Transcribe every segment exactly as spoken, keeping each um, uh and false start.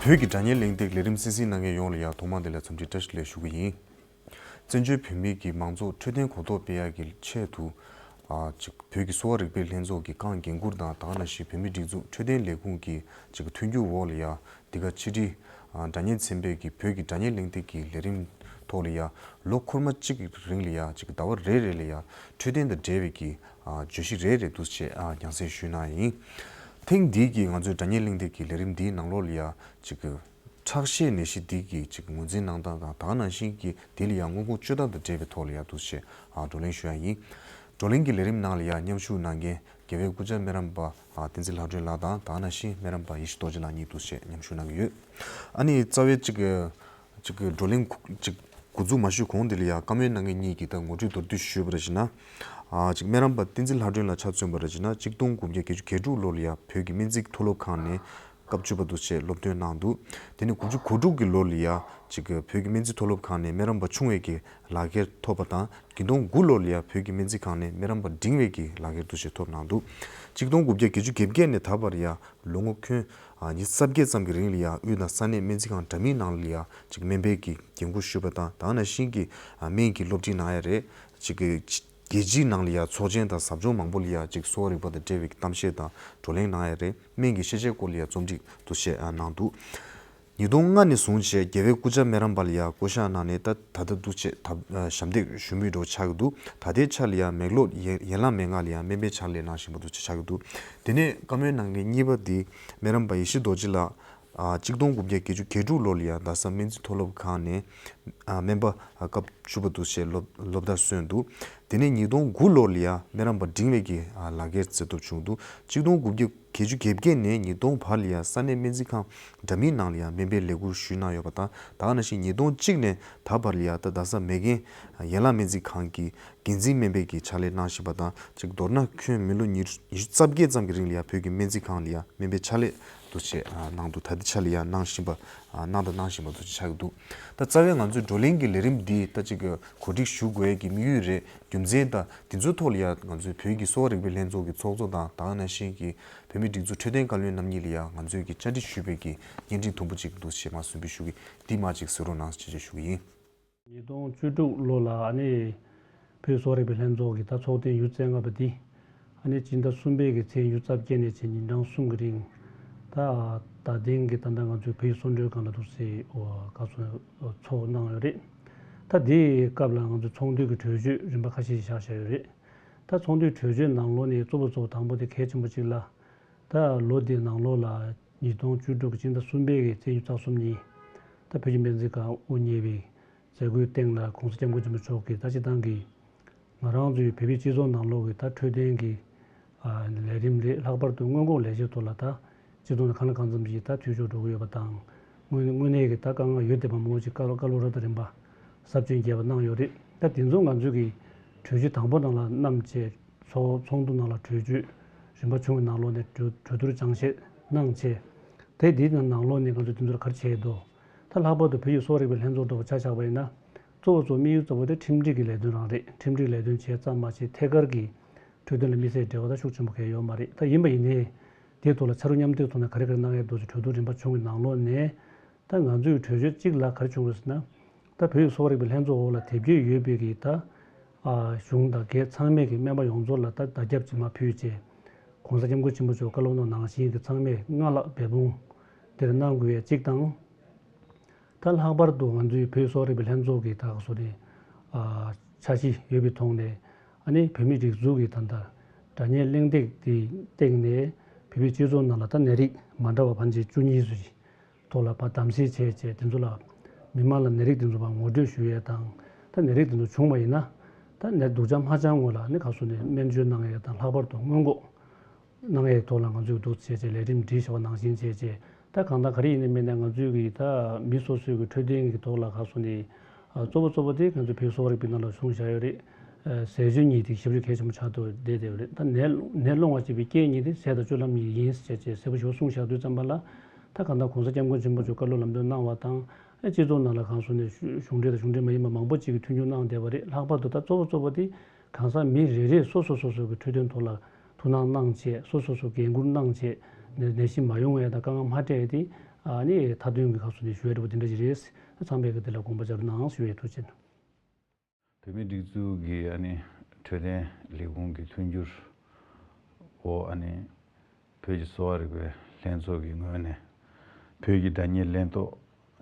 བོད་ཀྱི་དྲ་བརྙན་གླེང་སྟེགས་ལས་རིམ་གསན་གཟིགས་གནང་མཁན་ཡོངས་ལ་ཡང་ཐོག་མ་དེ་ལ་འཚམས་འདྲི་བཀྲ་ཤིས་བདེ་ལེགས་ཞུ་གི་ཡིན། བཙན་བྱོལ་བོད་མིའི་གི་མང་གཙོ་འཕྲོད་བསྟེན་གོ་རྟོགས་སྤེལ་ཡག་གི་ཆེད་དུ། ཨ་ཅིག་བོད་ཀྱི་གསོ་བ་རིག་པའི་ལྷན་ཚོགས་ཀྱི་རྐང་འགན་འཁུར་དང་། ད་ག་ནང་བཞིན་བོད་མིའི་སྒྲིག་འཛུགས་འཕྲོད་བསྟེན་ལས་ཁུངས་ཀྱི་ཅིག་མཐུན་འགྱུར་འོག་ལ་ཡང་འདི་ག་ཕྱི་དྲིལ་ཨ་དྲ་བརྙན་ཚན་པའི་གི་བོད་ཀྱི་དྲ་བརྙན་གླེང་སྟེགས་ཀྱི་ལས་རིམ་ཐོག་ལ་ཡང་ལོ་འཁོར་མ་གཅིག་གི་རིང་ལ་ཡང་ཅིག་ཟླ་བ་རེ་རེ་ལ་ཡང་འཕྲོད་བསྟེན་དང་འབྲེལ་བའི་གི་ཨ་བརྗོད་གཞི་རེ་རེ་འདུག་སེ་ཨ་རྒྱང་སྲིང་ཞུས་གནང་ཡིན། ཐེངས་འདིའི་གི་ང་ཚོའི་དྲ་བརྙན་གླེང་སྟེགས་ཀྱི་ལས་རིམ་འདིའི་ནང་ལོགས་ལ་ཡང་ཅིག་ཁྲག་ཤེད་ནད་གཞི་འདི་གི་ཅིག་ངོས་འཛིན་གནང་སྟངས་དང་། ད་ག་ནང་བཞིན་གྱི་འདི་ལ་ཡང་སྔོན་འགོག་བཅོས་ཐབས་དང་འབྲེལ་བའི་ཐོག་ལ་ཡང་འདུག་སེ་ཨ་བགྲོ་གླེང་ཞུ་ཡ་ཡིན། བགྲོ་གླེང་གི་ལས་རིམ་ནང་ལ་ཡང་མཉམ་ཞུགས་གནང་མཁན་རྒྱལ་བའི་སྐུ་བཅར་སྨན་རམས་པ་ཨ་བསྟན་འཛིན་ལྷ་སྒྲོན་ལགས་དང་། ད་ག་ནང་བཞིན་སྨན་རམས་པ་ཡེ་ཤེས་རྡོ་རྗེ་ལགས་གཉིས་འདུག་སེ་མཉམ་ཞུགས་གནང་གི་ཡོད། ཨ་ནི་རྩ་བའི་ཅིག་ཅིག་བགྲོ་གླེང་ཅིག་འགོ་འཛུགས་མ་ཞུས་གོང་དེ་ལ་ཡང་བཀའ་མོལ་གནང་མཁན་གཉིས་ཀྱིས་ད་ངོ་སྤྲོད་མདོར་བསྡུས་ཞུས་པ་རེད་ཅེ་ན། ཨ་ཅིག་སྨན་རམས་པ་བསྟན་འཛིན་ལྷ་སྒྲོན་ལགས་ཆ་མཚོན་པ་རེད་ཅེ་ན། གཅིག་སྟོང་དགུ་བརྒྱ་བརྒྱད་ཅུ་གྱ་དྲུག་ལོ་ལ་ཡང་བོད་ཀྱི་སྨན་རྩིས་མཐོ་སློབ་ཁང་ནས་སྐབས་བཅུ་པ་འདུག་སེ་སློབ་ཐོན་གནང་འདུག་དེ་ནས་དགུ་བཅུ་གོ་དྲུག་གི་ལོ་ལ་ཡང་ཅིག་བོད་ཀྱི་སྨན་རྩིས་མཐོ་སློབ་ཁང་ནས་སྨན་རམས་པ་ཆུང་བའི་གི་ལག་འཁྱེར་ཐོབ་པ་དང་། ཉིས་སྟོང་དགུ་ལོ་ལ་ཡང་བོད་ཀྱི་སྨན་རྩིས་ཁང་ནས་སྨན་རམས་པ་འབྲིང་བའི་གི་ལག་འཁྱེར་འདུག་སེ་ཐོབ་གནང་འདུག་གཅིག་སྟོང་དགུ་བརྒྱ་བརྒྱད་ཅུ་གྱ་བརྒྱད་ནས་ད་བར་ཡང་ལོ་ངོ་ཁྱོན་ཨ་ཉི་ཤུ་རྩ་བརྒྱད་ཙམ་གྱི་རིང་ལ་ཡང་དབུས་དང་ས་གནས་སྨན་རྩིས་ཁང་འདྲ་མིན་ནང་ལ་ཡང་ཅིག་སྨན་པའི་གི་འགན་འཁུར་ཞུས་པ་དང་། ད་ག་ནང་བཞིན་གྱི་ཨ་སྨན་གྱི་སློབ་ཁྲིད་གནང་ཡ་རེད། ཅིག་གི་རྒྱལ་སྤྱིའི་ནང་ལ་ཡང་ཚོགས་ཆེན་དང་ཟབ་སྦྱོང་མང་པོ་ལ་ཡང་ཅིག་གསོ་བ་རིག་པ་དང་འབྲེལ་བའི་གཏམ་བཤད་དང་བགྲོ་གླེང་གནང་ཡ་རེད། སྨན་གྱི་ཤེས་བྱའི་སྐོར་ལ་ཡང་རྩོམ་སྒྲིག་འདུག་སེ་ཨ་གནང་འདུག་ཉིས་སྟོང་ལྔ་ནས་བཟུང་བྱས་རྒྱལ་བའི་སྐུ་བཅར་སྨན་རམས་པ་ལ་ཡང་བསྐོ་གཞག་གནང་ནས། ད་ད་ལྟ་འདུག་སེ་ད་ཨ་ཞབས་འདེགས་ཞུ་མུས་འདྲ་བོ་ཆགས་ཀྱི་འདུག་ད་ལྟའི་ཆ་ལ་ཡང་མེག་ལོར་ཡན་ཡན་ལག་མན་ངག་ལ་ཡང་སྨན་པའི་ཕྱག་ལས་གནང་བཞིན་པ་འདུག་སེ་ཆགས་ཀྱི་འདུག་དེ་ནས་བཀའ་མོལ་གནང་མཁན་གཉིས་པ་འདི་སྨན་རམས་པ་ཡེ་ཤེས་རྡོ་རྗེ་ལགས། ཨ་གཅིག་སྟོང་དགུ་བརྒྱ་བརྒྱད་ཅུ་གྱ་དྲུག་ལོ་ལ་ཡང་རྡ་ས་སྨན་རྩིས་མཐོ་སློབ་ཁང་ནས་ཨ་སྨན་པ་ཨ་སྐབས་བཅུ་པ་འདུག་སེ་སློབ་སློབ་མཐར་སོན་འདུག་དེ་ནས་ཉིས་སྟོང་དགུ་ལོ་ལ་ཡང་སྨན་རམས་པ་འབྲིང་བའི་གི་ཨ་ལག་འཁྱེར་བཙལ་ཐོབ་བྱུང་འདུག་གཅིག་སྟོང་དགུ་བརྒྱ་བརྒྱད་ཅུ་གྱ་བརྒྱད་ནས་ཉིས་སྟོང་བར་ལ་ཡང་ས་གནས་སྨན་རྩིས་ཁང་འདྲ་མིན་ནང་ལ་ཡང་སྨན་པའི་ལས་ཁུར་ཞུས་གནང་ཡོད་པ་དང་། ད་ག་ནང་བཞིན་ཉིས་སྟོང་གཅིག་ནས་ད་བར་ལ་ཡང་ད་རྡ་ས་མེག་གྷན་ཡན་ལག་སྨན་རྩིས་ཁང་གི་འགན་འཛིན་སྨན་པའི་གི་ཕྱག་ལས་གནང་བཞིན་པ་དང་། ཅིག་མདོར་ན་ཁྱོན་མི་ལོ་ཉི་ཤུ་ཉི་ཤུ་རྩ་བརྒྱད་ཙམ་གྱི་རིང་ལ་ཡང་བོད་ཀྱི་སྨན་རྩིས་ཁང་ལ་ཡང་སྨན་པའི་ཕྱག་ལས་འདུག་སེ་ཨ་གནང་འདུག་ད་ལྟའི་ཆ་ལ་ཡང་གནང་བཞིན་པ་ཨ་གནང་དང་གནང་བཞིན་པ་འདུག་སེ་ཆགས་ཀྱི་འདུག་ད་རྩ་བའི་ང་ཚོའི་བགྲོ་གླེང་གི་ལས་རིམ་འདི་ད་ཅིག་གོ་སྒྲིག་ཞུ་དགོས་ཀྱི་དམིགས་ཡུལ་རེད། རྒྱུ་མཚན་དང་དེ་ཚོའི་ཐོག་ལ་ཡང་ང་ཚོའི་བོད་ཀྱི་གསོ་བ་རིག་པའི་ལྷན་ཚོགས་ཀྱི་ཚོགས་གཙོ་དང་། ད་ག་ནང་བཞིན་གྱི་བོད་མིའི་སྒྲིག་འཛུགས་འཕྲོད་བསྟེན་བཀའ་བློན་རྣམ་གཉིས་ལ་ཡང་ང་ཚོས་ཀྱི་བཅར་འདྲི་ཞུས་པའི་གི་བརྙན་འཕྲིན་དུམ་བུ་གཅིག་འདུག་སེ་མར་གསན་པ་ཞུ་གི། འདི་མར་ཅིག་གཟིགས་རོགས་གནང་ཞེས་ཞུ་གི་ཡིན། ཉིས་སྟོང་བཅུ་དྲུག་ལོ་ལ་ཨ་ནི་བོད་གསོ་བ་རིག་པའི་ལྷན་ཚོགས་ཀྱི་ད་ཚོགས་ཐེངས་ཉི་ཤུ་རྩ་ལྔ་པ་འདི་ཨ་ནི་སྤྱི་ཟླ་གསུམ་པའི་གི་ཚེས་ཉི་ཤུ་རྩ་བརྒྱད་ནས་བྱས་ཉིན་གྲངས་གསུམ་གྱི་རིང་། ད་ད་ཐེངས་ཀྱི་ད་ལྟ་ང་ཚོའི་བོད་ཀྱི་གསོལ་མགྲོན་ཁང་ལ་འདུག་སེ་ཨོ་ག་ཚོད་ཚོགས་གནང་ཡོད་རེད། ད་དེའི་སྐབས་ལ་ང་ཚོའི་ཚོགས་འདུའི་གི་གྲོས་ཆོད་རིམ་པ་ཁ་ཤས་ཤིག་བཞག་བཞག་ཡོད་རེད། ད་ཚོགས་འདུའི་གྲོས་ཆོད་ནང་ལོགས་ནས་གཙོ་བོ་གཙོ་བོ་དང་པོ་དེ་གལ་ཆེན་པོ་གཅིག་ལ། ད་ལོ་འདིའི་ནང་ལོགས་ལ་ཉིས་སྟོང་བཅུ་དྲུག་གི་སྤྱི་ཟླ་གསུམ་པའི་གི་ཚེས་ཉི་ཤུ་རྩ་གསུམ་ཉིན། ད་བོད་ཀྱི་སྨན་རྩིས་ཁང་དབུ་བརྙེས་པའི་མཛད་སྒོའི་སྟེང་ལ་༸གོང་ས་༸སྐྱབས་མགོན་ཆེན་པོ་མཆོག་གིས་ད་སྤྱིར་བཏང་གི་ང་རང་ཚོའི་བོད་པའི་སྤྱི་ཚོགས་ནང་ལོགས་ཀྱི་ད་འཕྲོད་བསྟེན་གྱི་ཨ་ལས་རིམ་རེད། ལྷག་པར་དུ་སྔོན་འགོག་ལས་གཞིའི་ཐོག་ལ་ད་སྤྱི་ཚོགས་ནང་གང་ལ་གང་འཚམ་ཞིག་ད་འཐུས་ཤོར་འགྲོ་གི་ཡོད་པ་དང་། དངོས་དངོས་གནས་ཀྱི་ད་དཀའ་ངལ་ཡོད་བསྡད་པ་མང་པོ་ཞིག་བཀའ་སློབ་བཀའ་སློབ་རབ་དང་རིམ་པ་ཟབ་ཅིང་རྒྱས་པ་གནང་ཡོད་རེད། ད་དེ་ཚོ་ང་ཚོས་ཀྱི་གྲོས་ཆོད་དང་པོ་ནང་ལ་བསྣམས་བྱས། ཚོགས་ཚོགས་འདུ་ནང་ལ་གྲོས་ཆོད་རིམ་པ་བྱུང་བའི་ནང་ལོགས་ནས་གྲོས་གྲོས་བསྡུར་སྦྱང་བཤད་གནང་བྱས། དེ་འདིའི་ནང་ལོགས་ནས་ང་ཚོས་དེ་ཚོར་ག་རེ་བྱས་འདུག་ད་ལྷག་པར་དུ་བོད་ཀྱི་གསོ་བ་རིག་པའི་ལྷན་ཚོགས་འདྲ་བོ་ཆ་བཞག་པ་ཡིན་ན། གཙོ་བོ་གཙོ་དམིགས་ཡུལ་གཙོ་བོ་དེ་ཁྲིམས་སྒྲིག་གི་ལས་དོན་རང་རེད། ཁྲིམས་སྒྲིག་ལས་དོན་བྱས་ཙམ་མ་ཟད་ཐད་ཀར་གྱི་འཕྲོད་བསྟེན་ལ་དམིགས་བསལ་འབྲེལ་བ་ད་ཤུགས་ཆེན་པོ་གང་ཡང་ཡོད་མ་རེད། ད་ཡིན་པ་ཡིན་ནའི་དེའི་ཐོག་ལ་ཕྱི་རུ་མཉམ་འདུས་ཐོག་ནས་ག་རེ་ག་རེ་གནང་ཡས་འདུག་ཅེས་གྲོས་བསྡུར་རིམ་པ་བྱུང་བའི་ནང་ལོགས་ནས། ད་ང་ཚོས་གྲོས་ཆོད་གཅིག་ལ་ག་རེ་བྱུང་རེད་ཟེར་ན། ད་བོད་ཀྱི་གསོ་བ་རིག་པའི་ལྷན་ཚོགས་འོག་ལ་དེབ་སྐྱེལ་ཡོད་པའི་གི་ད་ཨ་གཞུང་དང་སྒེར་ཚང་མས་ཀྱི་སྨན་པ་ཡོངས་རྫོགས་ལ་ད་བརྡ་ཁྱབ་ཅིག་མར་ཕུལ་བྱས། ༸གོང་ས་༸སྐྱབས་མགོན་ཆེན་པོ་མཆོག་བཀའ་སློབ་གནང་ནང་བཞིན་གྱི་ཚང་མས་སྔར་ལྷག་འབད་འབུངས་དེར་གནང་དགོས་ཡས་གཅིག་དང་། ད་ལྷག་པར་དུ་ང་ཚོའི་བོད་གསོ་བ་རིག་པའི་ལྷན་ཚོགས་ཀྱི་ད་ག་སོ་ནས་ཨ་འཆར་གཞི་ཡོད་པའི་ཐོག་ནས། ཨ་ནི་བོད་མིའི་སྒྲིག་འཛུགས་ཀྱི་ད་ལྟ་དྲ་བརྙན་གླེང་སྟེགས་དེའི་སྟེང་ནས་བོད་པའི་སྤྱི་ཚོགས་ནང་ལ་ད་ནད་རིགས་མ་འདྲ་བ་ཕལ་ཆེར་བཅུ་གཉིས་ཙམ་ཞིག་ཐོག་ལ་ཕར་གདམ་གསེས་བྱས་བྱས། དེ་ཚོ་ལ་མི་མང་ལ་ནད་རིགས་དེ་ཚོ་ཕར་ངོ་སྤྲོད་ཞུ་ཡས་དང་། ད་ནད་རིགས་དེ་ཚོ་བྱུང་བ་ཡིན་ན། ད་ནད་སྡུག་ཅག་མ་ཆགས་སྔོན་ལ་ནི་ག་སོ་ནས་སྨན་བཅོས་གནང་ཡས་དང་། ལྷག་པར་དུ་སྔོན་འགོག་གནང་ཡས་ཐོག་ལ་ང་ཚོས་འདུག་བྱས་བྱས་ལས་རིམ་སྒྲིག་བཞག་པ་ནང་བཞིན་བྱས་བྱས། ད་གང་ལྟར་ག་རེ་ཡིན་ནའི་མིན་ནའི་ང་ཚོའི་གི་ད་མི་སོ་སོའི་གི་འཕྲོད་བསྟེན་གི་ཐོག་ལ་ག་སོ་ནས། ཨ་གཙོ་བོ་གཙོ་བོ་དེ་ང་ཚོའི་བོད་གསོ་བ་རིག་པའི་ནང་ལ་གསུངས་བཞག་ཡོད་རེད། ཨ་ཟས་སྤྱོད་གཉིས་དེ་ཞབས་ཞུ་གལ་ཆེན་པོ་ཆགས་ཐུབ་བསྡད་བསྡད་ཡོད་རེད། ད་ནད་ནད་སློང་བ་བྱེད་པའི་རྐྱེན་གཉིས་དེ་ཟས་དང་སྤྱོད་ལམ་གཉིས་ཡིན་ཟེར་བྱས་གསལ་པོ་ཞེ་པོ་གསུངས་བཞག་དུས་ཙམ་པ་ལ། ད་གང་ལྟར་༸གོང་ས་༸སྐྱབས་མགོན་ཆེན་པོ་མཆོག་བཀའ་སློབ་ལམ་སྟོན་གནང་བ་དང་། ཨ་སྤྱི་ཚོགས་ནང་ལ་གང་སོ་ནས་གཞུང་འབྲེལ་དང་གཞུང་འབྲེལ་མ་ཡིན་པ་མང་པོ་ཅིག་གིས་མཐུན་འགྱུར་གནང་བསྡད་པ་རེད། ལྷག་པར་དུ་ད་གཙོ་བོ་གཙོ་བོ་དེ་གང་ཟག་མི་རེ་རེས་སོ་སོ་སོ་སོ་གི་འཕྲོད་བསྟེན་ཐོག་ལ་ཐུགས་སྣང་གནང་བྱས། སོ་སོ་སོ་འགན་འཁུར་གནང་བྱས། ནད་ནད་གཞི་མ་ཡོང་ཡས་དང་དཀའ་ངལ་མ་འཕྲད་ཡས་དེ་ ཨ་ནི་མཐའ་དོན་གྱི་སྐབས་སུ་ནས་ཞུ་ཡ་འདྲ་པོ་དེ་འདྲ་ཞིག་རེད། ཚང་མས་ཀྱི་དེ་ལ་དགོངས་པ་འཇགས་རོགས་གནང་ཞུ་ཡ། ཐུགས་རྗེ་ཆེ། བོད་མིའི་སྒྲིག་འཛུགས་ཀྱི་ཨ་ནི་འཕྲོད་བསྟེན་ལས་ཁུངས་ཀྱི་མཐུན་འགྱུར་འོག་ཨ་ནི་བོད་ཀྱི་གསོ་བ་རིག་པའི་ལྷན་ཚོགས་ཀྱི་ངོས་ནས་བོད་ཀྱི་སྒྲ་སྙན་གླེང་ཐོག་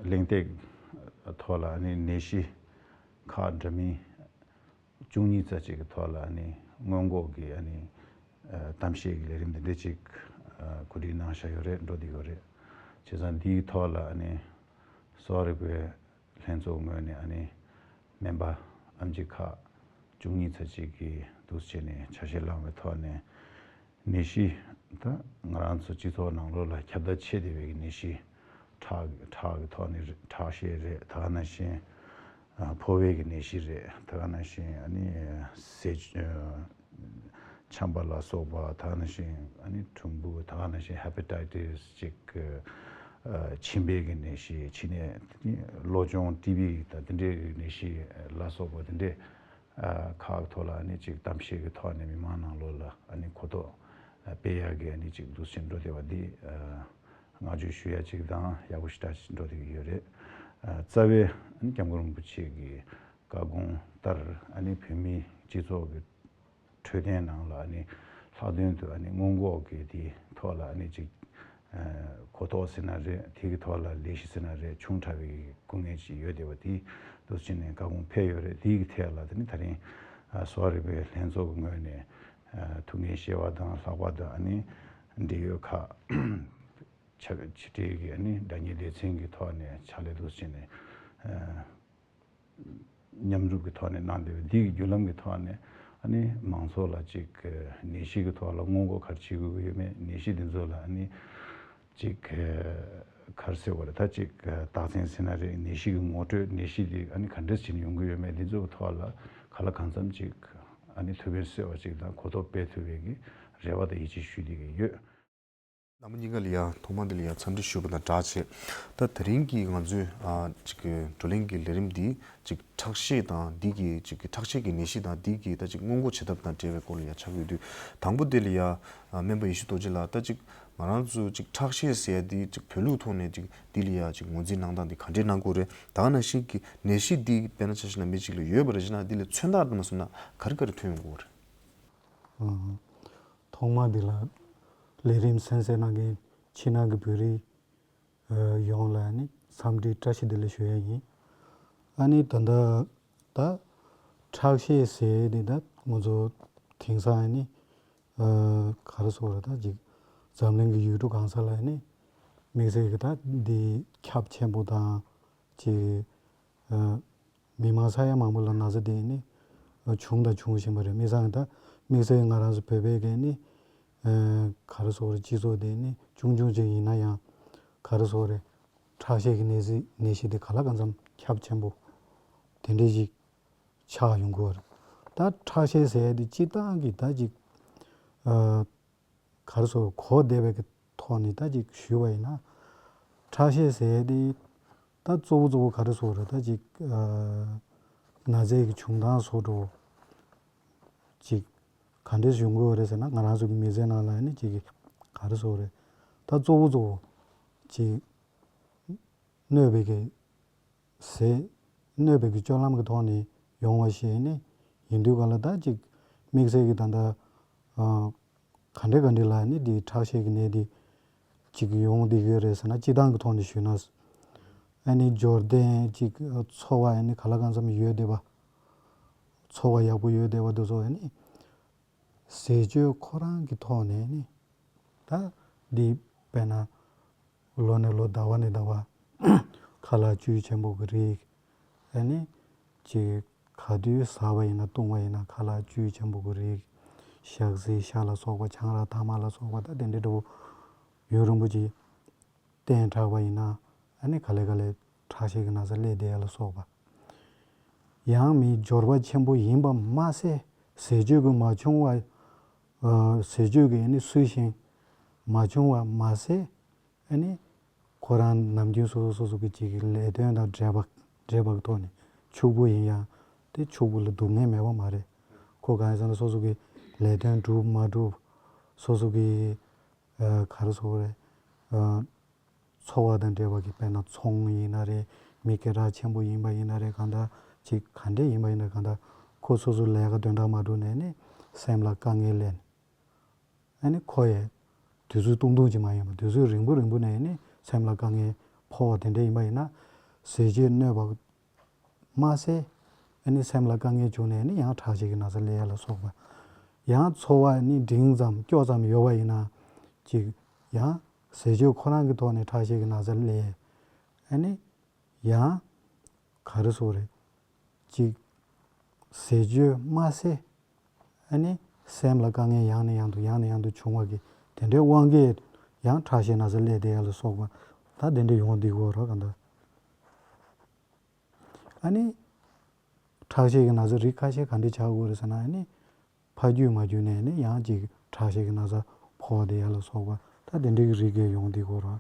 གླེང་སྟེགས་ཐོག་ལ་ཨ་ནི་ནད་གཞི་ཁག་འདྲ་མིན་བཅུ་གཉིས་ཙམ་ཅིག་གི་ཐོག་ལ་ཨ་ནི་སྔོན་འགོག་གི་ཨ་ནི་ཨ་གཏམ་བཤད་ཀྱི་ལས་རིམ་འདི་འདྲ་ཅིག་ཨ་གོ་སྒྲིག་གནང་བཞག་ཡོད་རེད། འགྲོ་བསྡད་ཡོད་རེད། བྱས་ཙང་འདིའི་ཐོག་ལ་ཨ་ནི་གསོ་བ་རིག་པའི་ལྷན་ཚོགས་ངོས་ནས་ཨ་ནི་སྨན་པ་ཨེམ་ཆི་ཁག་བཅུ་གཉིས་ཙམ་ཅིག་གིས་འདུག་སེ་བྱས་ནས་ཆ་ཤས་བླངས་པའི་ཐོག་ནས་ནད་གཞི་ད་ང་རང་ཚོ་སྤྱི་ཚོགས་ནང་ལོགས་ལ་ཁྱབ་གདལ་ཆེ་བསྡད་པའི་ནད་གཞི་ཁྲག་ཁྲག་གི་ཐོག་ནས་ཁྲག་ཤེད་རེད། ད་ག་ནང་བཞིན་ཨ་ཕོ་བའི་གི་ནད་གཞི་རེད། ད་ག་ནང་བཞིན་ཨ་ནི་ཟས་ཆམ་པ་ལ་སོགས་པ། ད་ག་ནང་བཞིན་ཨ་ནི་གྲུམ་བུ། ད་ག་ནང་བཞིན་ཧེ་པ་ཊའི་ཊི་སི་ཅིག་ཨ་མཆིན་པའི་གི་ནད་གཞི། ཕྱི་ནས་གློ་གཅོང་ཊི་བི་དང་དེ་འདྲའི་གི་ནད་གཞི་ལ་སོགས་པ་དེ་འདྲའི་ཨ་ཁག་ཐོག་ལ་ཨ་ནི་ཅིག་གཏམ་བཤད་ཀྱི་ཐོག་ནས་མི་མང་ནང་ལོགས་ལ་ཨ་ནི་གོ་རྟོགས་ཨ་སྤེལ་ཡག་གི་ཨ་ནི་ཅིག་འདུག་སེ་འགྲོ་བསྡད་པ་འདི་ཨ་བསྔགས་བརྗོད་ཞུ་ཡ་ཅིག་དང་ཡག་པོ་ཞེ་དྲག་ཅིག་འགྲོ་བསྡད་ཀྱི་ཡོད་རེད། ཨ་རྩ་བའི་ཨ་ནི་སྐྱབས་མགོན་རིན་པོ་ཆེ་གི་བཀའ་དགོངས་ལྟར་ཨ་ནི་བོད་མིའི་སྤྱི་ཚོགས་ཀྱི་འཕྲོད་བསྟེན་ནང་ལ་ཨ་ནི་ལྷག་དོན་དུ་ཨ་ནི་སྔོན་འགོག་གི་དེའི་ཐོག་ལ་ཨ་ནི་ཅིག་ཨ་གོ་རྟོགས་ཟེར་ན་རེད། དེ་གི་ཐོག་ལ་ལས་གཞི་ཟེར་ན་རེད། ཆུང་དྲགས་པའི་སྐུ་ངལ་ཅིག་ཡོད་བསྡད་པ་དེ་འདུག་སེ་བྱས་ནས་བཀའ་དགོངས་ཕེབས་ཡོད་རེད། དེའི་གི་ཐད་ལ་དེ་ནི་ད་རིང་ཨ་གསོ་བ་རིག་པའི་ལྷན་ཚོགས་ཀྱི་ངོས་ནས་ཨ་ཐུགས་འགན་བཞེས་པ་དང་ལྷག་པར་དུ་ཨ་ནི་འབྲེལ་ཡོད་ཁག་ཕྱི་ཕྱི་འབྲེལ་གྱི་ཨ་ནི་སྒྲ་སྙན་སྡེ་ཚན་གྱི་ཐོག་ནས་ཕྱག་ལས་འདུག་སེ་བྱས་ནས་ཨ། མཉམ་རུབ་ཀྱི་ཐོག་ནས་གནང་བསྡད་པའི་འདི་གི་བརྒྱུད་ལམ་གྱི་ཐོག་ནས་ཨ་ནི་མང་ཚོགས་ལ་ཅིག་ནད་གཞི་གི་ཐོག་ལ་སྔོན་འགོག་ག་རེ་བྱེད་དགོས་ཀྱི་ཡོད་མེད། ནད་གཞི་འདི་ཚོ་ལ་ཨ་ནི་ཅིག་ག་རེ་ཟེར་བ་རེད། ད་ཅིག་རྟགས་མཚན་ཟེར་ན་རེད། ནད་གཞི་གི་ངོ་སྤྲོད། ནད་གཞི་འདི་ཨ་ནི་ག་འདྲས་བྱས་ནས་ཡོང་གི་ཡོད་མེད། འདི་ཚོ་གི་ཐོག་ལ་གང་ལ་གང་འཚམ་ཅིག་ཨ་ནི་ཐུགས་ཕན་གསོས་པ་ཅིག་དང་གོ་རྟོགས་སྤེལ་ཐུབ་པའི་གི་རེ་བ་དང་ཡིད་ཆེས་ཞུ་བསྡད་ཀྱི་ཡོད། རྣམ་པ་གཉིས་ཀ་ལ་ཡང་ཐོག་མ་འདི་ལ་ཡང་འཚམས་འདྲི་ཞུས་པ་དང་སྦྲགས་བྱས། ད་དེ་རིང་གི་ང་ཚོའི་ཨ་ཅིག་བགྲོ་གླེང་གི་ལས་རིམ་འདི་ཅིག་ཁྲག་ཤེད་དང་འདི་གི་ཅིག་ཁྲག་ཤེད་ཀྱི་ནད་གཞི་དང་འདི་གི་ད་ཅིག་སྔོན་འགོག་བྱེད་ཐབས་དང་འབྲེལ་བའི་སྐོར་ལ་ཡང་ཆགས་ཀྱི་ཡོད་དུས། དང་པོ་དེ་ལ་ཡང་ཨ་སྨན་པ་ཡེ་ཤེས་རྡོ་རྗེ་ལགས། ད་ཅིག་ང་རང་ཚོ་ཅིག་ཁྲག་ཤེད་ཟེར་ཡ་འདི་ཅིག་བོད་ལུགས་ཐོག་ནས་ཅིག་འདི་ལ་ཡང་ཅིག་ངོས་འཛིན་གནང་སྟངས་འདི་ག་འདྲའི་གནང་དགོས་རེད། ད་ག་ནང་བཞིན་གྱི་ནད་གཞི་འདི་དཔེར་ན་ཆ་བཞག་ན་མི་གཅིག་ལ་ཡོད་པ་རེད་ཟེར་ན་འདི་ལ་མཚོན་རྟགས་དུ་མ་བཟུང་ན་ག་རེ་ག་རེ་ཐོན་ཡོང་གི་ཡོད་རེད། ཨང་། ཐོག་མ་འདི་ལ་ལས་རིམ་གསན་གཟིགས་གནང་མཁན་ཕྱི་ནང་གི་བོད་རིགས་ཨ་ཡོངས་ལ་ཨ་ནི་འཚམས་འདྲི་བཀྲ་ཤིས་བདེ་ལེགས་ཞུ་ཡ་ཡིན། ཨ་ནི་ད་ལྟ་ད་ཁྲག་ཤེད་ཟེར་ནི་ད་ང་ཚོ་དེང་སང་ཨ་ནི་ཨ་ག་རེ་ཟེར་དགོས་རེད། ད་ཅིག་འཛམ་གླིང་གི་ཡུལ་གྲུ་གང་ས་ལ་ཨ་ནི་དམིགས་བསལ་གྱི་ད་འདི་ཁྱབ་ཆེན་པོ་དང་ཅིག་ཨ་མི་མང་ས་ཡ་མང་པོ་ལ་ན་ཚ་དེ་ནི་བྱུང་དང་འབྱུང་བཞིན་པ་རེད། དམིགས་བསལ་ད་དམིགས་བསལ་ང་རང་ཚོ་བོད་པའི་གི་ནི་ཨ་ག་རེ་ཟེར་དགོས་རེད། སྤྱི་ཚོགས་དེ་ནི་ཆུང་ཆུང་ཅིག་ཡིན་ན་ཡང་ག་རེ་ཟེར་དགོས་རེད། ཁྲག་ཤེད་ཀྱི་ནད་གཞི་ནད་གཞི་དེ་གང་ལ་གང་འཚམ་ཁྱབ་ཆེན་པོ་དེ་འདྲ་ཞིག་ཆགས་ཡོང་གི་ཡོད་རེད། ད་ཁྲག་ཤེད་ཟེར་ཡ་དེ་སྤྱིར་བཏང་གི་ད་ཅིག་ཨ་ག་རེ་ཟེར་དགོས་རེད། གོ་བདེ་བའི་གི་ཐོག་ནས་ད་ཅིག་ཞུས་པ་ཡིན་ན། ཁྲག་ཤེད་ཟེར་ཡ་དེ་ད་གཙོ་བོ་གཙོ་བོ་ག་རེ་ཟེར་དགོས་རེད། ད་ཅིག་ཨ་ན་ཚའི་གི་བྱུང་སྟངས་བཟོ་འདྲ་ཅིག་ག་འདྲས་ཡོང་གི་ཡོད་རེད་ཟེར་ན། ང་རང་ཚོ་གི་མི་ཚེ་ནང་ལ་ནི་ཅིག་ག་རེ་ཟེར་དགོས་རེད། ད་གཙོ་བོ་གཙོ་བོ་ཅིག་གནོད་པའི་གི་ཟས། གནོད་པའི་གི་སྤྱོད་ལམ་གྱི་ཐོག་ནས་ཡོང་བ་ཞིག་ནི་ཡིན་དུས་ག་ལ། ད་ཅིག་དམིགས་བསལ་གྱི་ད་ལྟ་ཨ་ག་འདྲ་ག་འདྲ་ལ་ནི་འདི་ཁྲག་ཤེད་ཀྱི་ནད་འདི་ཅིག་ཡོང་བསྡད་ཡོད་རེད་ཟེར་ན། སྤྱིར་བཏང་གི་ཐོག་ནས་ཞུས་ན། ཨ་ནི་འབྱོར་ལྡན་ཅིག་འཚོ་བ་ཨ་ནི་ག་ལ་གང་འཚམ་ཡོད་བསྡད་པ། འཚོ་བ་ཡག་པོ་ཡོད་བསྡད་པ་འདི་ཚོ་ཨ་ནི་ཟས་སྤྱོད་ཁོ་རང་གི་ཐོག་ནས་ནི། ད་འདི་དཔེར་ན་ལོ་ནས་ལོ་ཟླ་བ་ནས་ཟླ་བ་ཁ་ལག་བཅུད་ཆེན་པོ་གི་རིགས། ཨ་ནི་ཅིག་ག་དུས་ཟ་བ་ཡིན་ན་བཏུང་བ་ཡིན་ན་ཁ་ལག་བཅུད་ཆེན་པོ་གི་རིགས། ཞག་ཟས་ཤ་ལ་སོགས་པ། ཆང་རག་ཐ་མག་ལ་སོགས་པ། ད་དེ་འདྲའི་འདྲ་པོ་ཡུན་རིང་པོ་ཅིག་བསྟེན་དྲགས་པ་ཡིན་ན་ཨ་ནི་ག་ལེ་ག་ལེ་ཁྲག་ཤེད་ཀྱི་ན་ཚ་སླེབས་བསྡད་ཡ་ལ་སོགས་པ། ཡང་མི་འབྱོར་པ་ཆེན་པོ་ཡིན་པ་མ་ཟད་ཟས་སྤྱོད་ཀྱི་མ་བྱུང་བ། ཨ་ཟས་སྤྱོད་ཀྱི་ཨ་ནི་ཚུལ་བཞིན་མ་བྱུང་བ་མ་ཟད། ཨ་ནི་ཁོ་རང་ནམ་རྒྱུན་སོ་སོ་སོ་སོ་གི་ཅིག་གི་ལས་དོན་དང་འབྲེལ་བ་འབྲེལ་བ་གི་ཐོག་ནས་ཕྱུག་པོ་ཡིན་ཡང་དེ་ཕྱུག་པོ་ལ་སྡུག་བསྔལ་མེད་པ་མ་རེད། ཁོ་གང་ཡིན་ཟེར་ན་སོ་སོ་གི་ལས་དོན་འགྲུབ་མ་འགྲུབ། སོ་སོ་གི་ཨ་ག་རེ་ཟེར་དགོས་རེད། ཨ་ འཚོ་བ་དང་འབྲེལ་བ་གི་དཔེར་ན་ཚོང་ཡིན་ན་རེད། མི་སྐད་གྲགས་ཆེན་པོ་ཡིན་པ་ཡིན་ན་རེད། གང་ལྟར་ཅིག་ག་འདྲས་ཡིན་པ་ཡིན་ན་གང་ལྟར་ཁོ་སོ་སོ་ལས་ཀ་དོན་དག་མ་འགྲུབ་ནས་ནི་སེམས་ལ་དཀའ་ངལ་སླེབས་ནས། ཨ་ནི་ཁོ་ཡི་དུས་ཚོད་ཏུང་ཏུང་ཅིག་མ་ཡིན་པ་དུས་ཚོད་རིང་པོ་རིང་པོ་ནས་ནི་སེམས་ལ་དཀའ་ངལ་ཕོག་པ་དེ་འདྲ་ཡིན་པ་ཡིན་ན། ཟས་བཅད་གནོད་པ་མ་ཟད། ཨ་ནི་སེམས་ལ་དཀའ་ངལ་བྱུང་ནས་ནི་ཡང་ཁྲག་ཤེད་ཀྱི་ན་ཚ་སླེབས་ཡ་ལ་སོགས་པ། ཡང་འཚོ་བ་ནི་འབྲིང་ཙམ་སྐྱོ་ཙམ་ཡོད་པ་ཡིན་ན་ཅིག་ཡང་ཟས་བཅད་ཁོ་རང་གི་ཐོག་ནས་ཁྲག་ཤེད་ཀྱི་ན་ཚ་སླེབས། ཨ་ནི་ཡང་ག་རེ་ཟེར་དགོས་རེད། ཅིག་ཟས་བཅད་མ་ཟད། ཨ་ནི་སེམས་ལ་དཀའ་ངལ་ཡང་ནས་ཡང་དུ་ཡང་ནས་ཡང་དུ་བྱུང་བ་གི་དེ་འདྲའི་དབང་གིས་ཡང་ཁྲག་ཤེད་ན་ཚ་སླེབས་བསྡད་ཡ་ལ་སོགས་པ་ད་དེ་འདྲ་ཡོང་བསྡད་ཀྱི་ཡོད་རེད་གང་ལྟར། ཨ་ནི་ཁྲག་ཤེད་ཀྱི་ན་ཚ་རིགས་ཁ་ཤས་ག་འདྲ་ཆགས་ཀྱི་ཡོད་རེད་ཟེར་ན། ཨ་ནི་ཕ་རྒྱུད་མ་རྒྱུད་ནས་ནི་ཡང་ཅིག་ཁྲག་ཤེད་ཀྱི་ན་ཚ་ཕོག་བསྡད་ཡ་ལ་སོགས་པ་ད་དེ་འདྲའི་རིགས་ཀྱི་ཡོང་བསྡད་ཀྱི་ཡོད་རེད།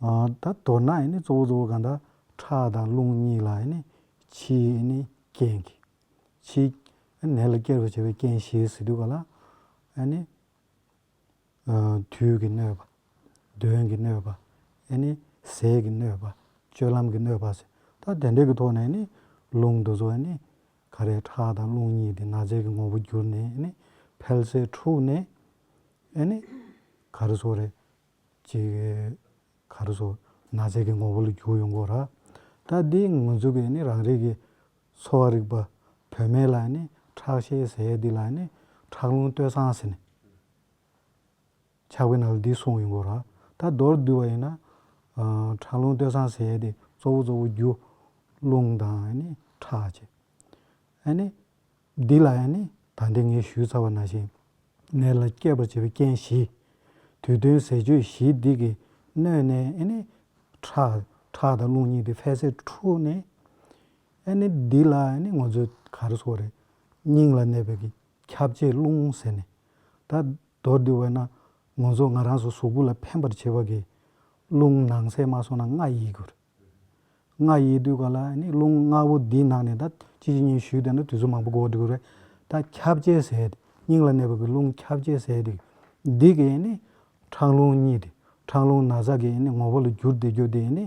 ཨ། ད་མདོར་ན་ཨ་ནི་གཙོ་བོ་གཙོ་བོ་གང་ལྟར་ཁྲག་དང་རླུང་གཉིས་ལ་ཨ་ནི་ཕྱིའི་ཨ་ནི་རྐྱེན་གྱིས། ཕྱིའི་ནད་ལ་སྐྱེད་པར་བྱེད་པའི་རྐྱེན་བཞི་ཟེར་དུས་ག་ལ། ཨ་ནི་ཨ་དུས་ཀྱི་གནོད་པ། གདོན་གྱི་གནོད་པ། ཨ་ནི་ཟས་ཀྱི་གནོད་པ། སྤྱོད་ལམ་གྱི་གནོད་པ་ཟེར། ད་དེ་འདྲ་གི་ཐོག་ནས་ཨ་ནི་རླུང་དེ་ཚོ་ཨ་ནི་ག་རེ་ཁྲག་དང་རླུང་གཉིས་དེ་ན་ཚའི་གི་ངོ་བོ་གྱུར་ནས་ཨ་ནི་འཕེལ་ཟད་འཁྲུགས་ནས། ཨ་ནི་ག་རེ་ཟེར་དགོས་རེད། ཅིག་ག་རེ་ཟེར། ན་ཚའི་གི་ངོ་བོ་ལ་འགྱུར་ཡོང་གི་ཡོད་རེད། ད་འདི་ང་ཚོ་གི་ནི་རང་རེ་གི་གསོ་བ་རིག་པ་བོད་སྨན་ལ་ནི་ཁྲག་ཤེད་ཟེར་ཡས་འདི་ལ་ནི་ཁྲག་རླུང་སྟོད་འཚངས་ཟེར་ནས་ཕྱག་དཔེ་ནང་ལ་འདི་གསུངས་ཡོང་གི་ཡོད་རེད། ད་མདོར་བསྡུས་པ་ཡིན་ན། ཨ། ཁྲག་རླུང་སྟོད་འཚངས་ཟེར་ཡས་འདི་གཙོ་བོ་གཙོ་བོ་རྒྱུ་རླུང་དང་ནི་ཁྲག་བྱས། ཨ་ནི། འདི་ལ་ཨ་ནི་ད་ལྟ་ངས་ཞུས་ཚར་བ་ནང་བཞིན། ནད་ལ་སྐྱེད་པར་བྱེད་པའི་རྐྱེན་བཞི། དུས་གདོན་ཟས་སྤྱོད་བཞི་འདི་གིས་གནོད་ནས་ཨ་ནི་ཁྲག་ཁྲག་དང་རླུང་གཉིས་དེ་འཕེལ་ཟད་འཁྲུགས་ནས། ཨ་ནི་འདི་ལ་ཨ་ནི་ང་ཚོས་ག་རེ་ཟེར་དགོས་རེད། སྙིང་ལ་གནས་པའི་གི་ཁྱབ་བྱེད་རླུང་ཟེར་ནས། ད་མདོར་བསྡུས་པ་ན་ང་ཚོ་ང་རང་ཚོ་གཟུགས་པོ་ལ་ཕན་པར་བྱེད་པ་གི་རླུང་ནང་གསེས་མ་སོང་ན་ལྔ་ཡོད་དགོས་རེད། ལྔ་ཡོད་དུས་ག་ལ་ནི་རླུང་ལྔ་པོ་འདིའི་ནང་ནས་ད་ཅི་ཅི་ཉིན་ཞུས་བསྡད་ན་དུས་ཚོད་མང་པོ་འགོར་འགྲོ་གི་རེད། ད་ཁྱབ་བྱེད་ཟེར་ཏེ་སྙིང་ལ་གནས་པའི་གི་རླུང་ཁྱབ་བྱེད་ཟེར་ཏེ། འདི་གས་ནི་ཁྲག་རླུང་གཉིས་ཏེ་ཁྲག་རླུང་ན་ཚ་གི་ནི་ངོ་བོ་ལ་གྱུར་ཏེ་གྱུར་ཏེ་ནི་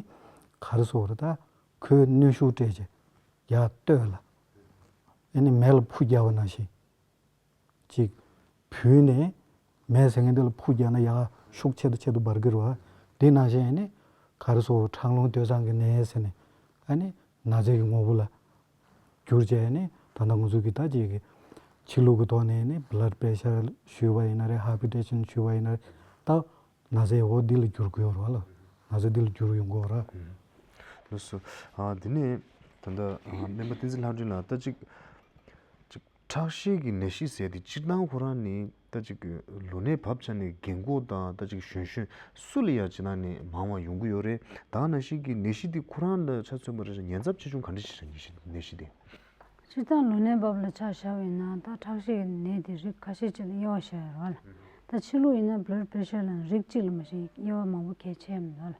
ག་རེ་ཟེར་དགོས་རེད། ད་ཁོའི་གནོན་ཤུགས་སྤྲད་བྱས་ཡར་སྟོད་ལ་ཨེ་ནི་མེ་ལ་ཕུ་བརྒྱབ་པ་ནང་བཞིན། ཅིག་བུས་ནས་མེ་ཟེར་མཁན་དེ་ལ་ཕུ་བརྒྱབ་ན་ཡར་ཤུགས་ཆེ་དང་ཆེ་དུ་འབར་གི་རེད་བ། དེ་ནང་བཞིན་ཨ་ནི་ག་རེ་ཟེར་ཁྲག་རླུང་སྟོད་འཚངས་ཀྱི་ནད་ཟེར་ནས་ཨ་ནི་ན་ཚའི་གི་ངོ་བོ་ལ་གྱུར་བྱས་ནས་ད་ལྟ་ང་ཚོ་གི་ད་ཅིག་གི་ཕྱི་ལུགས་ཀྱི་ཐོག་ནས་ནི་blood pressure ཞུས་པ་ཡིན་ན་རེད། hypertension ཞུས་པ་ཡིན་ན་རེད། ད་ན་ཚའི་འོ་འདི་ལ་འགྱུར་གི་ཡོད་རེད་བ་ལ། ན་ཚ་འདི་ལ་འགྱུར་ཡོང་གི་ཡོད་རེད། ལགས་སོ། ཨ། དེ་ནས་ད་ལྟ་ཨ་སྨན་པ་བསྟན་འཛིན་ལྷ་སྒྲོན་ལགས་ད་ཅིག་ཅིག་ཁྲག་ཤེད་ཀྱི་ནད་གཞི་ཟེར་དེ་སྤྱིར་བཏང་ཁོ་རང་ནི་ད་ཅིག་ལོ་ནས་བབ་ཆགས་ནས་རྒན་གོག་དང་ད་ཅིག་གཞོན་གཞོན་སུ་ལ་ཡང་སྤྱིར་བཏང་ནས་མང་བ་ཡོང་གི་ཡོད་རེད། ད་ནང་བཞིན་གྱི་ནད་གཞི་འདི་ཁོ་རང་ལ་ཆ་མཚོན་པ་རེད་ན་ཉེན་ཚབས་ཆེ་ཆུང་ག་འདྲ་ཞིག་རེད། ནད་གཞི་ནད་གཞི་འདི། སྤྱིར་བཏང་ལོ་ནས་བབ་ལ་ཆ་བཞག་པ་ཡིན་ན་ད་ཁྲག་ཤེད་ཀྱི་ནད་དེ་རིགས་ཁ་ཤས་ཅིག་ལ་དབྱེ་བ་བཞག་ཡོད་རེད་བ་ལ། ད་ཕྱི་ལུགས་ཡིན་ན་blood pressure ལ་རིགས་གཅིག་ལ་མ་གཞི་དབྱེ་བ་མང་པོ་གལ་ཆེ་ཡོད་མ་རེད་བ་ལ།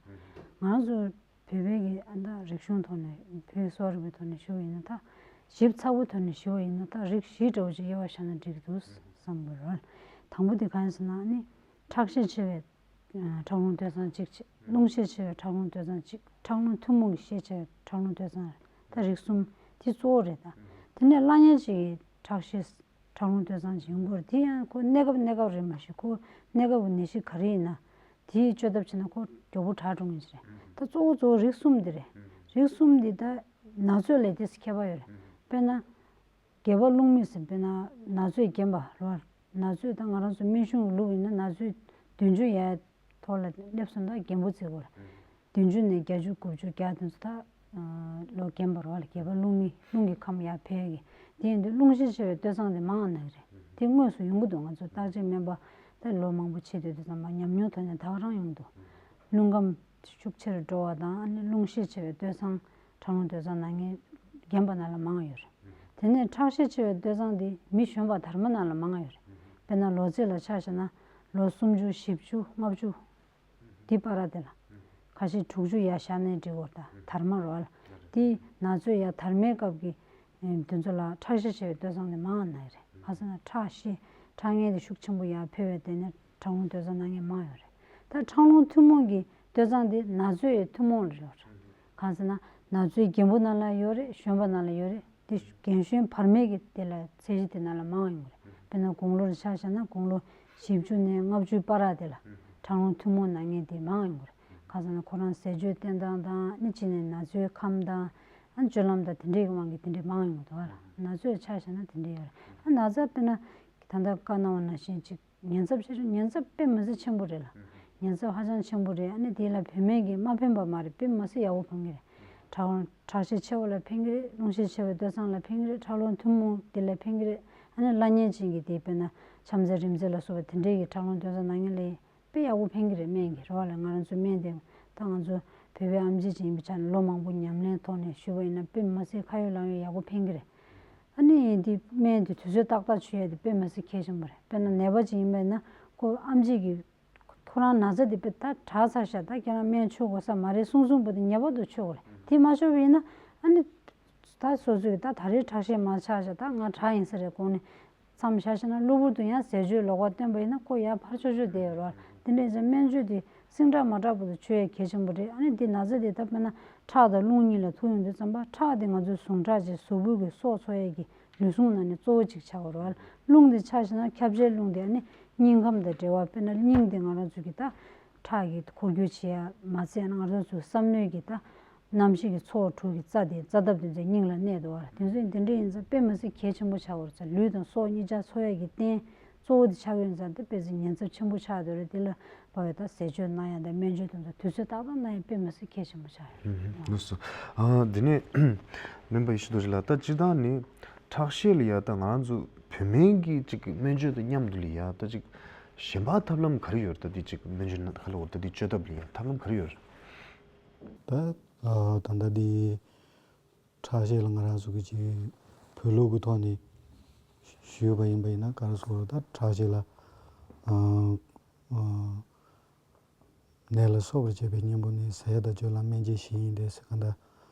ང་རང་ཚོ་བོད་པའི་གི་ཨ་ད་རིག་གཞུང་ཐོག་ནས་བོད་ཀྱི་གསོ་བ་རིག་པའི་ཐོག་ནས་ཞུ་བ་ཡིན་ན་ད་ཞིབ་ཚགས་པོའི་ཐོག་ནས་ཞུ་བ་ཡིན་ན་ད་རིགས་བཞི་འདྲ་བོ་ཅིག་དབྱེ་བ་བཞག་ན་འགྲིག་གི་འདུག་བསམ་གྱི་ཡོད་རེད་བ་ལ། དང་པོ་དེ་གང་ཡིན་ཟེར་ན་ཨ་ནི་ཁྲག་ཤས་ཆེ་བའི་ཁྲག་རླུང་སྟོད་འཚངས་གཅིག་བྱས། རླུང་ཤས་ཆེ་བའི་ཁྲག་རླུང་སྟོད་འཚངས་གཅིག་ཁྲག་རླུང་ཐུན་མོང་གི་ཤས་ཆེ་བའི་ཁྲག་རླུང་སྟོད་འཚངས་རེད། ད་རིགས་གསུམ་དེ་གཙོ་བོ་རེད་ད། དེ་ནས་བླ་ཉལ་ཅིག་གི་ཁྲག་ཤས་ཁྲག་རླུང་སྟོད་འཚངས་ཅིག་ཡོང་གི་ཡོད་རེད། དེ་ཡང་ཁོ་གནས་སྐབས་གནས་སྐབས་རེད་མ་གཞི་ཁོ་གནས་སྐབས་ཀྱི་ནད་གཞི་ག་རེ་ཡིན་ན་དེའི་བཅོས་ཐབས་བྱས་ན་ཁོ་མགྱོགས་པོ་དྲག་འགྲོ་ངེས་ཅིག་རེད། ད་གཙོ་བོ་གཙོ་བོ་རིགས་གསུམ་དེ་རེད། རིགས་གསུམ་དེ་ད་ན་ཚོད་ལས་དེ་ཁྱད་པར་ཡོད་རེད། དཔེར་ན། སྒལ་པ་རླུང་མི་ཟེར་དཔེར་ན་ན་ཚོད་རྒན་པ་རེད་བ། ན་ཚོད་ད་ང་རང་ཚོ་སྨན་གཞུང་གི་ལུགས་ཡིན་ན་ན་ཚོད་བདུན་ཅུ་ཡར་ཐོག་ལ་སླེབས་སོང་ད་རྒན་པོ་བརྩི་དགོས་རེད། བདུན་ཅུ་ནས་བརྒྱད་ཅུ་དགུ་བཅུ་བརྒྱ་དེ་ཚོ་ད་ལོ་རྒན་པ་རེད་བ་ལ། སྒལ་པ་རླུང་མི་རླུང་གི་ཁམས་ཡར་འཕེལ་གི། དེ་ཡིན་དུས་རླུང་ཤས་ཆེ་བའི་སྟོད་འཚངས་དེ་མང་ང་ན་གི་རེད། དེ་དངོས་སུ་ཡོང་གི་འདུག་ང་ཚོ་བརྟག་དཔྱད་སྨན་པ་ད་ལོ་མང་པོ་བྱེད་སྡོད་དུས་ཙམ་པ་ཉམས་མྱོང་ཐོག་ནས་ད་ག་རང་ཡོང་གི་འདུག་རླུང་ཁམས་ཤུགས་ཆེ་རུ་འགྲོ་བ་དང་ཨ་ནི་རླུང་ཤས་ཆེ་བའི་སྟོད་འཚངས་ཁྲག་རླུང་སྟོད་འཚངས་ན་མཁན་རྒན་པ་ནང་ལ་མང་ཡོད་རེད། དེ་ནས་ཁྲག་ཤས་ཆེ་བའི་སྟོད་འཚངས་དེ་མི་གཞོན་པ་དར་མ་ནང་ལ་མང་ཡོད་རེད། དཔེར་ན་ལོ་ཚད་ལ་ཆ་བཞག་ན་ལོ་སུམ་ཅུ་བཞི་བཅུ་ལྔ་བཅུ་འདི་བར་དེ་ལ་ཁ་ཤས་དྲུག་ཅུ་ཡར་བཞག་ནའི་འགྲིག་གི་རེད། ད་དར་མ་རེད་བ་ལ། དེ་ན་ཚོད་ཡར་དར་མའི་སྐབས་ཀྱི་དེ་ཚོ་ལ་ཁྲག་ཤས་ཆེ་བའི་སྟོད་འཚངས་དེ་མང་ང་ན་གི་རེད། གང་ཟེར་ན་ཁྲག་ཤས་ཁྲག་ངན་དེ་ཤུགས་ཆེན་པོ་ཡར་འཕེལ་བས་དེ་ནས་ཁྲག་རླུང་སྟོད་འཚངས་ན་མཁན་མང་ཡོད་རེད། ད་ཁྲག་རླུང་ཐུན་མོང་གི་སྟོད་འཛིན་དེ་ན་ཚོད་ཐུན་མོང་ལ་ཡོད་རེད། གང་ཟེར་ན་ན་ཚོད་རྒན་པོ་ནང་ལ་ཡོད་རེད། གཞོན་པ་ནང་ལ་ཡོད་རེད། དེ་རྒན་གཞོན་བར་མའི་གི་དེ་ལ་ཚད་གཞི་དེ་ནང་ལ་མང་ཡོང་གི་རེད། དཔེར་ན་དགུང་ལོར་ཆ་བཞག་ན་དགུང་ལོ་བཞི་བཅུ་ནས་ལྔ་བཅུའི་བར་དེ་ལ་ཁྲག་རླུང་ཐུན་མོང་ན་མཁན་དེ་མང་ཡོང་གི་རེད། གང་ཟེར་ན་ཁོ་རང་ཟས་སྤྱོད་བསྟེན་སྟངས་དང་ནི་གཅིག་ནས་ན་ཚོད་ཁམས་དང་ཨ་སྤྱོད་ལམ་དང་དེ་འདྲའི་གི་དབང་གིས་དེ་འདྲའི་མང་ཡོང་གི་འདུག་བ་ལ། ན་ཚོད་ཆ་བཞག་ན་དེ་འདྲའི་ཡོད་རེད། ཨ་ན་ཚ་དཔེར་ན་ད་ལྟ་བཀའ་གནང་བ་ནང་བཞིན་ཅིག་ཉེན་ཚབས་ཆེ་ཤོས་ཉེན་ཚབས་དཔེ་མི་སྲིད་ཆེན་པོ་རེད་ལ། ཉེན་ཚབས་ཧ་ཅང་ཆེན་པོ་རེད། ཨ་ནི་དེ་ལ་བུད་མེད་ཀྱིས་མ་ཕན་པ་མ་རེད། དཔེ་མི་སྲིད་ཡག་པོ་ཕན་གྱི་རེད། ཁྲག་ཁྲག་ཤེད་ཆེ་བ་ལ་ཕན་གྱི་རེད། རླུང་ཤེད་ཆེ་བའི་སྟོད་འཛིན་ལ་ཕན་གྱི་རེད། ཁྲག་རླུང་ཐུན་མོང་དེ་ལ་ཕན་གྱི་རེད། ཨ་ནི་བླ་གཉན་ཅན་གྱི་དེ་དཔེར་ན་ཆམ་ཚད་རིམས་ཚད་ལ་སོགས་པ་དེ་འདྲའི་གི་ཁྲག་རླུང་སྟོད་འཛིན་ན་མཁན་ལ་དཔེ་ཡག་པོ་ཕན་གྱི་རེད། སྨན་གྱི་རེད་བ་ལ། ང་རང་ཚོའི་སྨན་དེ་ད་ང་ཚོ་བོད་པའི་ཨེམ་ཆི་ཅིག་ཡིན་པའི་ཆ་ནས་ལོ་མང་པོ་ཉམས་ལེན་ཐོག་ནས་ཞུས་པ་ཡིན་ན་དཔེ་མི་སྲིད་ཁ་ཡོད་ལག་ཡོད་ཡག་པོ་ཕན་གྱི་རེད། ཨ་ནི་འདི་སྨན་འདི་དུས་ཚོད་ཏག་ཏག་མཆོད་ཡ་དེ་དཔེ་མི་སྲིད་གལ་ཆེན་པོ་རེད། དཔེར་ན་ནད་པ་ཅིག་ཡིན་པ་ཡིན་ན་ཁོ་ཨེམ་ཆི་གིས་ཁོ་རང་ན་ཚ་དེ་དཔེ་ད་དྲག་ཚར་ཤག་ད་ཁྱེད་རང་སྨན་མཆོད་དགོས་ས་མ་རེད་གསུངས་གསུངས་པ་དེ་ངེས་པར་དུ་མཆོད་དགོས་རེད། དེ་མ་མཆོད་པ་ཡིན་ན་ཨ་ནི་ད་སོ་སོས་ད་ད་རེས་ཁྲག་ཤེད་མར་ཆག་ཤག་ད་ང་དྲག་ཡིན་ས་རེད་དགོངས་ནས་མཚམས་བཞག་ཤེ་ན་གློ་བུར་དུ་ཡང་ཟས་སྤྱོད་ལོག་པ་བསྟེན་པ་ཡིན་ན་ཁོ་ཡར་འཕར་ཆོག་ཆོག་བསྡད་ཡོད་རེད་བ། དེ་འདྲ་ཡིན་ཙང་སྨན་བཅོས་དེ་སིང་དྲག་མ་དྲག་པོ་དེ་མཆོད་ཡ་གལ་ཆེན་པོ་རེད། ཨ་ནི་འདི་ན་ཚ་དེ་ད་དཔེར་ན་ཁྲག་དང་རླུང་གཉིས་ལ་ཐུག་ཡོང་དུས་ཙམ་པ་ཁྲག་དེ་ང་ཚོའི་ཟུངས་ཁྲག་ཅིག་གཟུགས་པོ་གི་སྲོག་འཚོ་ཡས་ཀྱི་ལུས་ཟུངས་ནང་ནས་གཙོ་བོ་གཅིག་ཆགས་ཡོད་རེད་བ། རླུང་དེ་ཆགས་ཤེ་ན་ཁྱབ་བྱེད་རླུང་དེ་ཨ་ནི་སྙིང་ཁམས་དང་འབྲེལ་བ། དཔེར་ན་སྙིང་དེ་ང་རང་ཚོ་གི་ད་ཁྲག་གི་འཁོར་རྒྱུག་བྱེད་ཡ་མ་ཚད་ང་རང་ཚོའི་བསམ་མནོའི་གི་ད་རྣམ་ཤེས་ཀྱི་ཚོགས་དྲུག་གི་རྩ་དེ་རྩ་འདབ་དེ་ཚོ་སྙིང་ལ་གནས་འདུག་བ། དེ་ཚོ་དེ་འདྲ་ཡིན་ཙང་དཔེ་མི་སྲིད་གལ་ཆེན་པོ་ཆགས་ཡོད་རེད་ཙང་ལུས་དང་སྲོག་གཉིས་ཆ་འཚོ་ཡ་གི་རྟེན་གཙོ་བོ་དེ་ཆགས་ཡོད་ཙང་དེ་དཔེ་ཚེ་ཉེན་ཚབས་ཆེན་པོ་ཆགས་འདུག་རེད། དེ་ལ་བབ་པའི་ད་ཟས་སྤྱོད་གནང་ཡ་དང་སྨན་བཅོས་དེ་ཚོ་དུས་ཚོད་ཏག་ཏག་གནང་ཡ་དཔེ་མི་སྲིད་གལ་ཆེན་པོ་ཆགས་ཡོད་རེད། ལགས་སོ། ཨ་འདི་ནས་སྨན་པ་ཡེ་ཤེས་རྡོ་རྗེ་ལགས། ད་སྤྱིར་བཏང་ནི་ཁྲག་ཤེད་ལ་ཡ་ད་ང་རང་ཚོ་བོད་སྨན་གྱི་ཅིག་སྨན་བཅོས་དང་མཉམ་དུ་ལ་ཡ་ད་ཅིག་གཞན་པ་ཐབས་ལམ་ག་རེ་ཡོད་རེད། ད་འདི་ཅིག་སྨན་བཅོས་ན་ག་ལ་འོ་ད་འདི་བཅོས་ཐབས་ལ་ཡ་ཐབས་ལམ་ག་རེ་ཡོད་རེད། ད་ཨ་ད་ལྟ་འདི་ཁྲག་ཤེད་ལ་ང་རང་ཚོ་གི་ཅིག་བོད་ལུགས་ཀྱི་ཐོག་ནས་ཞུས་པ་ཡིན་པ་ཡིན་ན་ག་རེ་ཟེར་དགོས་རེད། ད་ཁྲག་ཤེད་ལ་ཨ་ཨ་ནད་ལ་སོགས་པར་བྱེད་པའི་གཉེན་པོ་ནི་ཟས་དང་སྤྱོད་ལམ་སྨན་དཔྱད་བཞི་ཡིན་ཏེ་ཟེར་ག་འདྲ།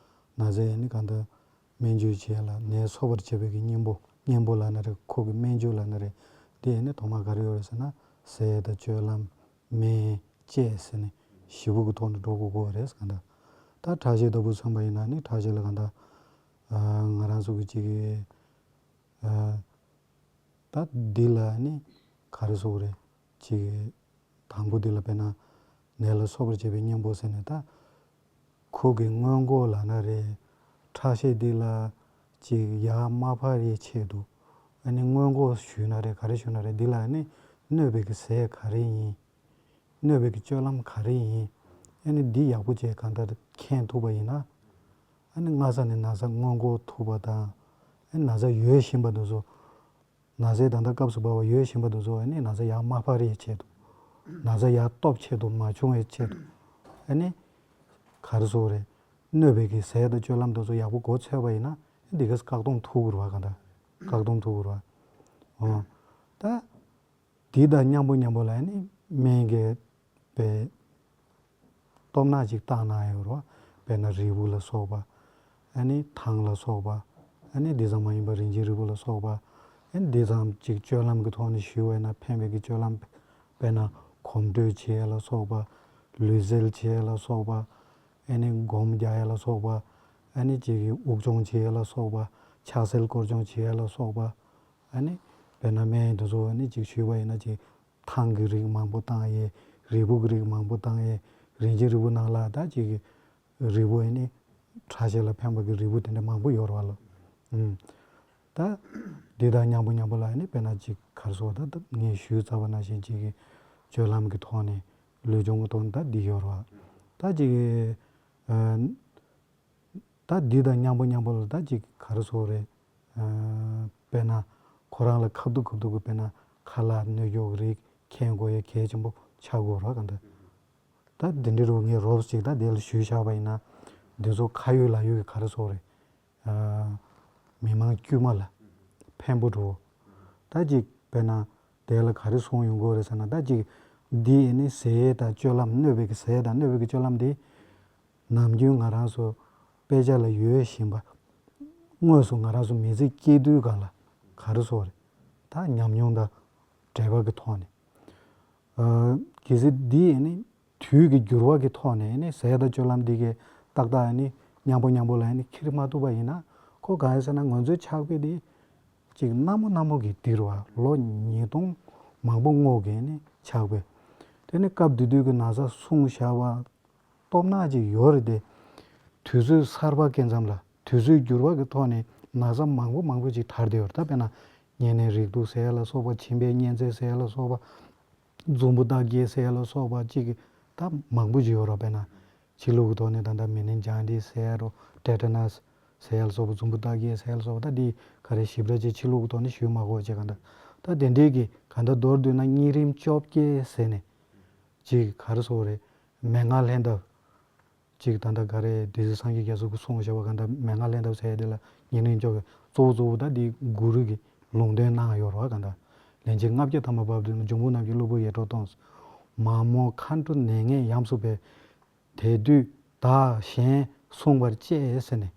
ན་ཚ་ཡིན་ནི་ག་འདྲ་སྨན་བཅོས་བྱེད་ལ་ནད་སོགས་པར་བྱེད་པའི་གི་གཉེན་པོ་གཉེན་པོ་ལབ་ན་རེད། ཁོ་གི་སྨན་བཅོས་ལབ་ན་རེད། དེ་ཡིན་ནི་ཐོག་མ་ག་རེ་ཡོད་རེད་ཟེར་ན་ཟས་དང་སྤྱོད་ལམ་སྨན་དཔྱད་ཟེར་ནས་བཞི་པོ་གི་ཐོག་ནས་འགྲོ་དགོས་ཀྱི་རེད་ཟེར་ག་འདྲ། ད་ཁྲག་ཤེད་ལྟ་བུ་མཚོན་པ་ཡིན་ན་ནི་ཁྲག་ཤེད་ལ་ག་འདྲ་ཨ་ང་རང་ཚོ་གི་ཅིག་གི་ཨ་ད་འདི་ལ་ནི་ག་རེ་ཟེར་དགོས་རེད། ཅིག་གི་དང་པོ་འདི་ལ་དཔེར་ན་ནད་ལ་སོགས་པར་བྱེད་པའི་གཉེན་པོ་ཟེར་ནས་ད་ཁོ་གི་སྔོན་འགོག་ལབ་ན་རེད། ཁྲག་ཤེད་འདི་ལ་ཅིག་ཡར་མ་འཕར་ཡའི་ཆེད་དུ་ཨ་ནི་སྔོན་འགོག་ཞུས་ན་རེད། ག་རེ་ཞུས་ན་རེད། འདི་ལ་ནི་གནོད་པའི་གི་ཟས་ག་རེ་ཡིན། གནོད་པའི་གི་སྤྱོད་ལམ་ག་རེ་ཡིན། ཨ་ནི་འདི་ཡག་པོ་བྱས་གང་ལྟར་མཁྱེན་ཐུབ་པ་ཡིན་ན། ཨ་ནི་སྔ་ས་ནས་ན་ཚ་སྔོན་འགོག་ཐུབ་པ་དང་། ཨ་ནི་ན་ཚ་ཡོད་བཞིན་པ་དེ་ཚོ་ན་ཚའི་ད་ལྟ་སྐབས་སུ་བབས་པ་ཡོད་བཞིན་པ་དེ་ཚོ་ཨ་ནི་ན་ཚ་ཡར་མ་འཕར་བའི་ཆེད་དུ། ན་ཚ་ཡར་སྟོབས་ཆེ་དུ་མ་བྱུང་བའི་ཆེད་དུ། ཨ་ནི་ག་རེ་ཟེར་དགོས་རེད། གནོད་པའི་གི་ཟས་དང་སྤྱོད་ལམ་དེ་ཚོ་ཡག་པོ་གོ་ཆོད་པ་ཡིན་ན་འདི་ག་བཀག་སྡོམ་ཐུབ་དགོས་རེད་བ། གང་ལྟར་བཀག་སྡོམ་ཐུབ་དགོས་རེད་བ། འོ། ད། འདི་དང་མཉམ་པོ་མཉམ་པོ་ལ་ནི་སྨན་གྱི་པའི་སྟོབས་ནག་ཅིག་བཏང་གནང་ཡོད་རེད་བ། དཔེར་ན་རིལ་བུ་ལ་སོགས་པ། ཨ་ནི་ཐང་ལ་སོགས་པ། ཨ་ནི་འདི་ཙམ་མ་ཡིན་པར་རིན་ཆེན་རིལ་བུ་ལ་སོགས་པ། ཨ་ནི་འདི་ཙམ་ཅིག་སྤྱོད་ལམ་གྱི་ཐོག་ནས་ཞུས་པ་ཡིན་ན་ཕན་པའི་གི་སྤྱོད་ལམ། དཔེར་ན་གོམ་བགྲོད་བྱེད་ཡ་ལ་སོགས་པ། ལུས་རྩལ་བྱེད་ཡ་ལ་སོགས་པ། ཨ་ནི་སྒོམ་རྒྱག་ཡ་ལ་སོགས་པ། ཨ་ནི་ཅིག་གི་དབུགས་སྦྱོང་བྱེད་ཡ་ལ་སོགས་པ། ཕྱག་སེལ་སྐོར་སྦྱོང་བྱེད་ཡ་ལ་སོགས་པ། ཨ་ནི། དཔེར་ན་སྨན་དེ་ཚོ་ཨ་ནི་ཅིག་ཞུས་པ་ཡིན་ན་ཅིག་ཐང་གི་རིགས་མང་པོ་བཏང་ཡས། རིལ་བུ་གི་རིགས་མང་པོ་བཏང་ཡས། རིན་ཆེན་རིལ་བུ་ནང་ལ་ད་ཅིག་གི་རིལ་བུ་ཨ་ནི་ཁྲག་ཤེད་ལ་ཕན་པ་གི་རིལ་བུ་དེ་འདྲ་མང་པོ་ཡོད་རེད་བ་ལོ། ཨུམ། ད་འདི་དང་མཉམ་པོ་མཉམ་པོ་ལ་ཨ་ནི་དཔེར་ན་ཅིག་ག་རེ་ཟེར་ད་ངས་ཞུས་ཚར་བ་ནང་བཞིན་ཅིག་གི་སྤྱོད་ལམ་གི་ཐོག་ནས་ལུས་སྦྱོང་གི་ཐོག་ནས་ད་འདི་ཡོད་རེད་བ། ད་ཅིག་གི་ཨ། ད་འདི་དང་མཉམ་པོ་མཉམ་པོ་ལ་ད་ཅིག་ག་རེ་ཟེར་དགོས་རེད། ཨ། དཔེར་ན་ཁོ་རང་ལ་ཁ་ཐུག་ཁ་ཐུག་གི་དཔེར་ན་ཁ་ལག་གནོད་སྐྱོབ་རིགས་མཁྱེན་དགོས་ཡ་གལ་ཆེན་པོ་ཆགས་དགོས་རེད་ག་འདི། ད་འདི་འདྲའི་རུ་ངས་རོབ་ཅིག་ད་དེ་ལ་ཞུས་བཞག་པ་ཡིན་ན། འདི་ཚོ་ཁ་ཡོད་ལག་ཡོད་ཀྱི་ག་རེ་ཟེར་དགོས་རེད། ཨ། མི་མང་དཀྱུས་མ་ལ་ཕན་པོ་འགྲོ། ད་ཅིག་དཔེར་ན། དེ་ལ་ག་རེ་གསུངས་ཡོང་གི་རེད་ཟེར་ན་ད་ཅིག་འདི་ཨ་ནི་ཟས་དང་སྤྱོད་ལམ་གནོད་པའི་གི་ཟས་དང་གནོད་པའི་གི་སྤྱོད་ལམ་འདི། ནམ་རྒྱུན་ང་རང་ཚོ་དཔེ་ཆ་ལ་ཡོད་བཞིན་པ། དངོས་སུ་ང་རང་ཚོ་མི་ཚེ་སྐྱེལ་དུས་སྒང་ལ་ག་རེ་ཟེར་དགོས་རེད། ད་ཉམས་མྱོང་དང་འབྲེལ་བ་གི་ཐོག་ནས། ཨ། གལ་སྲིད་འདི་ཨ་ནི་ དུས་ཀྱི་འགྱུར་བ་གི་ཐོག་ནས་ནི་ཟས་དང་སྤྱོད་ལམ་འདི་གའི་ཏག་ཏག་ནི་མཉམ་པོ་མཉམ་པོ་ལ་ནི་འཁྱེར་མ་ཐུབ་པ་ཡིན་ན། ཁོ་གང་ཡིན་ཟེར་ན། ང་ཚོའི་ཕྱག་དཔེ་འདི་ཅིག་སྣ་མོ་སྣ་མོ་གི་ལྡིར་བ། ལོ་ཉིས་སྟོང་མང་པོ་སྔོག་གི་ནི་ཕྱག་དཔེ། དེ་ནི་སྐབས་དེ་དུས་ཀྱི་ན་བཟའ་བསྲུང་བཞག་པ་སྟོབས་ན་ཅིག་ཡོད་རེད་དེ། དུས་ཚོད་གསར་པ་སྐྱེ་མཚམས་ལ། དུས་ཚོད་འགྱུར་བ་གི་ཐོག་ནས་ན་བཟའ་མང་པོ་མང་པོ་ཅིག་དར་བསྡད་ཡོད་རེད། ད་དཔེར་ན་གཉན་ནད་རེག་དུག་ཟེར་ཡ་ལ་སོགས་པ། མཆིན་པའི་གཉན་ཚད་ཟེར་ཡ་ལ་སོགས་པ། འཛུམ་བུ་རྟགས་བརྒྱད་ཟེར་ཡ་ལ་སོགས་པ་ཅིག་ད་མང་པོ་ཅིག་ཡོད་རེད། དཔེར་ན་ཕྱི་ལུགས་ཀྱི་ཐོག་ནས་ད་ལྟ་མེ་ནིན་ཇཱན་ཏིས་ཟེར་ཡ་རོ། ཏེ་ཏ་ནས་ཟེར་ཡ་ལ་སོགས་པ། འཛུམ་བུ་རྟགས་བརྒྱད་ཟེར་ཡ་ལ་སོགས་པ། ད་འདི་ག་རེ་ཞིབ་ཕྲ་ཅིག་ཕྱི་ལུགས་ཀྱི་ཐོག་ནས་ཞུས་མ་དགོས་ཅིག་ག་འདྲ། ད་དེ་འདྲའི་གི་ག་འདྲ་མདོར་བསྡུས་ན་གཉན་རིམས་བཅོ་བརྒྱད་ཟེར་ནས་ཅིག་ག་རེ་ཟེར་དགོས་རེད། མན་ངག་ལྷན་ཐབས། ཅིག་ད་ལྟ་ག་རེ་སྡེ་སྲིད་སངས་རྒྱས་རྒྱ་མཚོ་གིས་གསུངས་བཞག་པ་ག་འདྲ། མན་ངག་ལྷན་ཐབས་ཟེར་ཡ་དེ་ལ་གཉན་རིམས་བཅོ་བརྒྱད། གཙོ་བོ་གཙོ་བོ་ད་འདི་གུ་རུ་གིས་ལུང་བསྟན་གནང་ཡོད་རེད་པ། ག་འདྲ། ལན་ཆེན་ལྔ་བརྒྱ་ཐམ་པ་བབས་དུས་ན། འབྱུང་པོ་རྣམས་ཀྱི་གློ་བུར་ཡེ་འདྲོག་སྟོངས། མ་རྨོས་མཁའ་འགྲོ་ནད་ངན་ཡམས་སུ་འབེབས། དེ་དུས་བདག་གཞན་བསྲུང་བར་བཅས་ཟེར་ནས།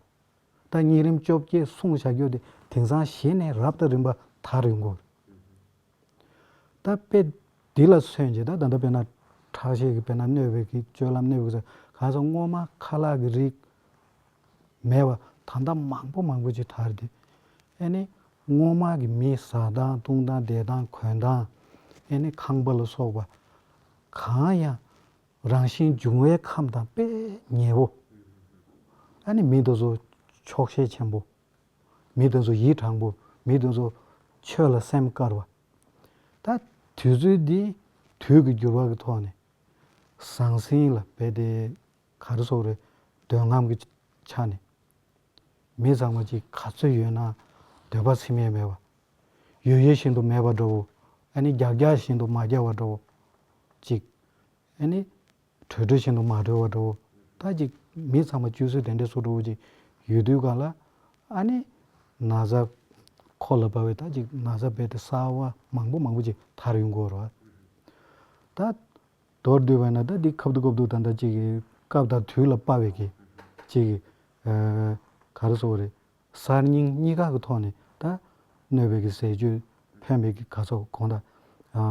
ད་གཉན་རིམས་བཅོ་བརྒྱད་གསུངས་བཞག་རྒྱུ་དེ་དེང་སང་གཞི་ནས་རབ་དང་རིམ་པ་དར་ཡོང་གི་ཡོད་རེད། ད་དཔེ་འདི་ལ་མཚོན་བྱས། ད་ད་ལྟ་དཔེར་ན་ཁྲག་ཤེད་ཀྱི་དཔེར་ན་གནོད་པའི་གི་སྤྱོད་ལམ། གནོད་པའི་གི་ག་ས། སྔོན་མ་ཁ་ལག་གི་རིགས་མེད་པ་ད་ལྟ་མང་པོ་མང་པོ་ཅིག་དར་ཏེ། ཨེ་ནི་སྔོན་མ་གི་མི་བཟའ་སྟངས་བཏུང་སྟངས་བསྡད་སྟངས་གོན་སྟངས། ཨེ་ནི་ཁང་པ་ལ་སོགས་པ་གང་ཡང་རང་བཞིན་འབྱུང་བའི་ཁམས་དང་དཔེ་ཉེ་བོ། ཨ་ནི་མི་དེ་ཚོ་ཆོག་ཤེས་ཆེན་པོ། མི་དེ་ཚོ་ཡིད་དྲང་པོ། མི་དེ་ཚོ་ཆོས་ལ་སེམས་དཀར་བ། ད་དུས་ཚོད་འདི་དུས་ཀྱི་འགྱུར་བ་གི་ཐོག་ནས་ཟང་ཟིང་ལ་རྦད་དེ་ག་རེ་ཟེར་དགོས་རེད། འདོད་རྔམ་གྱི་ཆ་ནས། མི་ཚང་མ་ཅིག་ག་ཚོད་ཡོད་ན་འདོད་པ་ཚིམ་ཡས་མེད་པ། ཡོད་ཡོད་བཞིན་དུ་མེད་པ་འདྲ་བོ། ཨ་ནི་རྒྱག་རྒྱག་བཞིན་དུ་མ་རྒྱག་པ་འདྲ་བོ་ཅིག་ཨ་ནི་གྲོས་གྲོས་བཞིན་དུ་མ་གྲོས་པ་འདྲ་བོ། ད་ཅིག་མི་ཚང་མ་སྤྱོད་ཚུལ་དེ་འདྲ་སུ་འདྲ་བོ་ཅིག་ཡོད་དུས་ག་ལ། ཨ་ནི་ན་ཚ་ཁོ་ལ་བབས་པའི་ད་ཅིག་ན་ཚ་རྦད་དེ་གསར་པ་མང་པོ་མང་པོ་ཅིག་དར་ཡོང་གི་ཡོད་རེད་པ། ད་མདོར་བསྡུས་པ་ཡིན་ན། ད་འདི་ཁབ་ཏུ་ཁབ་ཏུ་ད་ལྟ་ཅིག་གི་སྐབས་དང་དུས་ལ་དཔག་པའི་གི་ཅིག་གི་ཨ་ག་རེ་ཟེར་དགོས་རེད། གསར་རྙིང་གཉིས་ཀ་གི་ཐོག་ནས་ད་གནོད་པའི་གི་ཟས་སྤྱོད། ཕན་པའི་གི་ག་ཚོད་གོང་དང་། ཨ་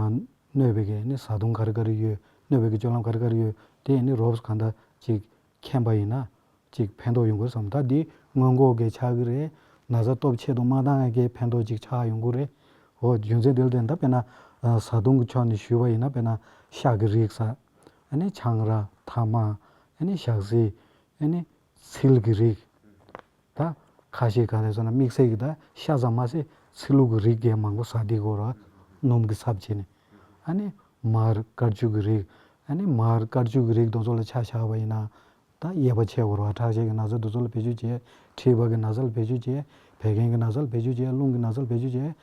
གནོད་པའི་གི་ནི་བཟའ་བཏུང་ག་རེ་ག་རེ་ཡོད། གནོད་པའི་གི་སྤྱོད་ལམ་ག་རེ་ག་རེ་ཡོད། དེ་ནི་རོབ་ཙམ་གང་ལྟར་ཅིག་མཁྱེན་པ་ཡིན་ན་ཅིག་ཕན་ཐོགས་ཡོང་གི་རེད་བསམ། ད་འདི་སྔོན་འགོག་གི་ཆགས་ཀྱི་རེད། ན་ཚ་སྟོབས་ཆེ་དུ་མ་བཏང་ཡ་གི་ཕན་ཐོགས་ཅིག་ཆགས་ཡོང་གི་རེད། འོ་རྒྱུ་མཚན་དེ་ལ་བརྟེན། ད་དཔེར་ན་ཨ་བཟའ་བཏུང་གི་ཕྱོགས་ནས་ཞུས་པ་ཡིན་ན། དཔེར་ན་ཤ་གི་རིགས་ཟེར། ཨ་ནི་ཆང་རག་ཐ་མག་ཨ་ནི་ཞག་ཟས། ཨ་ནི་ཚིལ་གྱི་རིགས། ད་ཁ་ཤས་ག་རེ་ཟེར་ན་དམིགས་བསལ་གྱི་ད་ཤ་ཙམ་མ་ཟད་ཚིལ་ལུ་གི་རིགས་གས་མང་པོ་ཟ་བསྡད་ཀྱི་ཡོད་རེད་པ། སྣུམ་གྱི་ཚབ་བྱས་ནས། ཨ་ནི་མར་དཀར་ཆུ་གི་རིགས། ཨ་ནི་མར་དཀར་ཆུ་གི་རིགས་དེ་ཚོ་ལ་ཆ་བཞག་པ་ཡིན་ན། ད་ཡོ་བྱད་ཆེ་བ་རེད་པ། ཁྲག་ཤེད་ཀྱི་ན་ཚ་དེ་ཚོ་ལ་བེད་སྤྱོད་བྱས། མཁྲིས་པ་གི་ན་ཚ་ལ་བེད་སྤྱོད་བྱས། བད་ཀན་གྱི་ན་ཚ་ལ་བེད་སྤྱོད་བྱས། རླུང་གི་ན་ཚ་ལ་བེད་སྤྱོད་བྱས།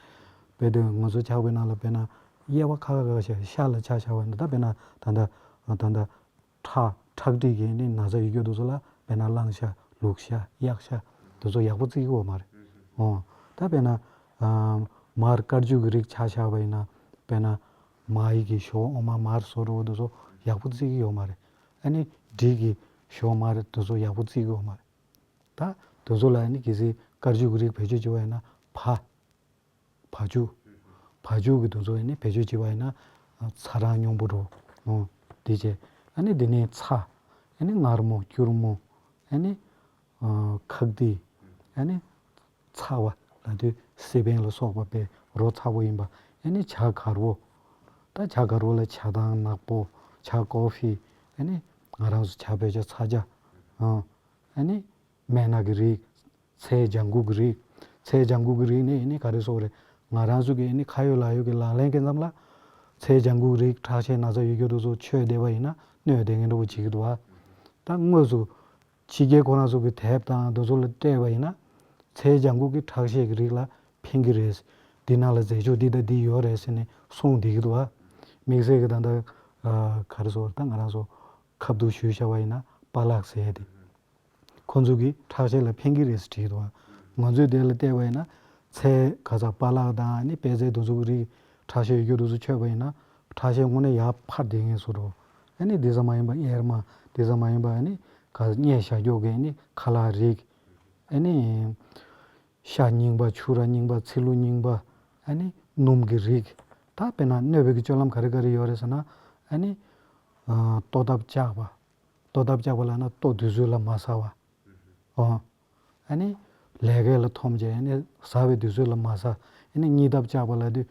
རྦད་དེ་ང་ཚོ་ཇག་པའི་ནང་ལ་དཔེར་ན་ཡོ་བྱད་ཁ་ཁ་ཁ་ཤས་ཤ་ལ་ཆ་བཞག་པ་ཡིན་ན། ད་དཔེར་ན་ད་ལྟ་ད་ལྟ་ཁྲག་ཁྲག་མཁྲིས་ཀྱི་ནི་ན་ཚ་ཡོད་རྒྱུ་དེ་ཚོ་ལ་དཔེར་ན་གླང་ཤ། ལུག་ཤ། གཡག་ཤ་དེ་ཚོ་ཡག་པོ་བརྩི་གི་ཡོད་མ་རེད། འོ། ད་དཔེར་ན་ཨ་མར་དཀར་ཆུ་གི་རིགས་ཆ་བཞག་པ་ཡིན་ན། དཔེར་ན་མ་ཡི་གི་ཞོ། འོ་མ། མར་བཟོ་འདྲ་བོ་དེ་ཚོ་ཡག་པོ་བརྩི་གི་ཡོད་མ་རེད། ཨ་ནི་འབྲས་ཀྱི་ཞོ། མར་དེ་ཚོ་ཡག་པོ་བརྩི་གི་ཡོད་མ་རེད། ད་དེ་ཚོ་ལ་ཨ་ནི་གལ་སྲིད་དཀར་ཆུ་གི་རིགས་བེད་སྤྱོད་བྱེད་པ་ཡིན་ན། བ། བ་ཕྱུགས། བ་ཕྱུགས་ཀྱི་དེ་ཚོ་ནི་བེད་སྤྱོད་བྱེད་པ་ཡིན་ན། ཚ་གྲང་སྙོམས་པོ་འདྲ་བོ། འོ། དེ་བྱས། ཨ་ནི་དེ་ནས་ཚྭ། ཨ་ནི་མངར་མོ། སྐྱུར་མོ། ཨ་ནི་ཁག་ཏི། ཨ་ནི་ཚ་བ་ལབ་དུས་སི་པན་ལ་སོགས་པ་དཔེ་རོ་ཚ་པོ་ཡིན་པ། ཨ་ནི་ཇ་དཀར་པོ། ད་ཇ་དཀར་པོ་ལ་ཇ་དང་ནག་པོ། ཇ་ཀོ་ཕི། ཨ་ནི་ང་རང་ཚོ་ཇ་བོད་ཇ། ཚྭ་ཇ། ཨ་ནི་སྨན་སྣ་གི་རིགས། ཚལ་ལྗང་གུ་གི་རིགས། ཚལ་ལྗང་གུ་གི་རིགས་ནི་ཨ་ནི་ག་རེ་ཟེར་དགོས་རེད། ང་རང་ཚོ་གི་ཨ་ནི་ཁ་ཡོད་ལག་ཡོད་ཀྱི་ལག་ལེན་སྐྱེལ་མཚམས་ལ། ཚལ་ལྗང་གུ་གི་རིགས་ཁྲག་ཤེད་ན་ཚ་ཡོད་རྒྱུ་དེ་ཚོ་མཆོད་བསྡད་པ་ཡིན་ན་གནོད་བསྡད་མཁན་འདྲ་བོ་བྱེད་ཀྱི་འདུག་པ། ད་དངོས་སུ་ཕྱི་རྒྱལ་ཁོ་རང་ཚོ་གི་དེབ་དང་དེ་ཚོ་ལ་བལྟས་པ་ཡིན་ན། ཚལ་ལྗང་གུ་གི་ཁྲག་ཤེད་ཀྱི་རིགས་ལ་ཕན་གྱི་རེད། འདི་ནང་ལ་རྫས་སྦྱོར་འདི་དང་འདི་ཡོད་རེད་ཟེར་ནས་གསུངས་བསྡད་ཀྱི་འདུག་པ། དམིགས་བསལ་གྱི་ད་ལྟ་ཨ་ག་རེ་ཟེར་དགོས་རེད། ད་ང་རང་ཚོ་ཁ་བསྡུར་ཞུས་བཞག་པ་ཡིན་ན། པ་ལགས་ཟེར་ཡ་དེ། ཁོ་ཚོ་གིས་ཁྲག་ཤེད་ལ་ཕན་གྱི་རེད་ཟེར་བྲིས་འདུག་པ། ང་ཚོས་དེ་ལ་བལྟས་པ་ཡིན་ན། ཚལ་ག་ས། པ་ལགས་དང་ཨ་ནི་པད་ཚལ་དེ་ཚོ་གི་རིགས་ཁྲག་ཤེད་ཡོད་རྒྱུ་དེ་ཚོ་མཆོད་པ་ཡིན་ན། ཁྲག་ཤེད་དངོས་གནས་ཡར་འཕར་བསྡད་མཁན་བཟོ་འདྲ་བོ། ཨ་ནི་དེ་ཙམ་མ་ཡིན་པ་གཡེར་མ། དེ་ཙམ་མ་ཡིན་པ་ཨ་ནི་ག་ས། སྔས་བཞག་རྒྱུ་གི་ཨ་ནི་ཁ་ལག་རིགས། ཨ་ནི་ཤ་རྙིང་པ། ཕྱུ་ར་རྙིང་པ། ཚིལ་ལུ་རྙིང་པ། ཨ་ནི་སྣུམ་གྱི་རིགས། ད་དཔེར་ན་གནོད་པའི་གི་སྤྱོད་ལམ་ག་རེ་ག་རེ་ཡོད་རེད་ཟེར་ན། ཨ་ནི་ ལྟོ་ལྟབ་བཅག་པ། ལྟོ་ལྟབ་བཅག་པ་ལབ་ན་ལྟོ་དུས་ཚོད་ལ་མ་ཟ་བ། ཨོ། ཨ་ནི་ལས་ཀའི་ལ་འཐོམ་བྱས་ཨ་ནི་ཟ་བའི་དུས་ཚོད་ལ་མ་ཟ། ཨ་ནི་གཉིད་ལྟབ་བཅག་པ་ལབ་དུས།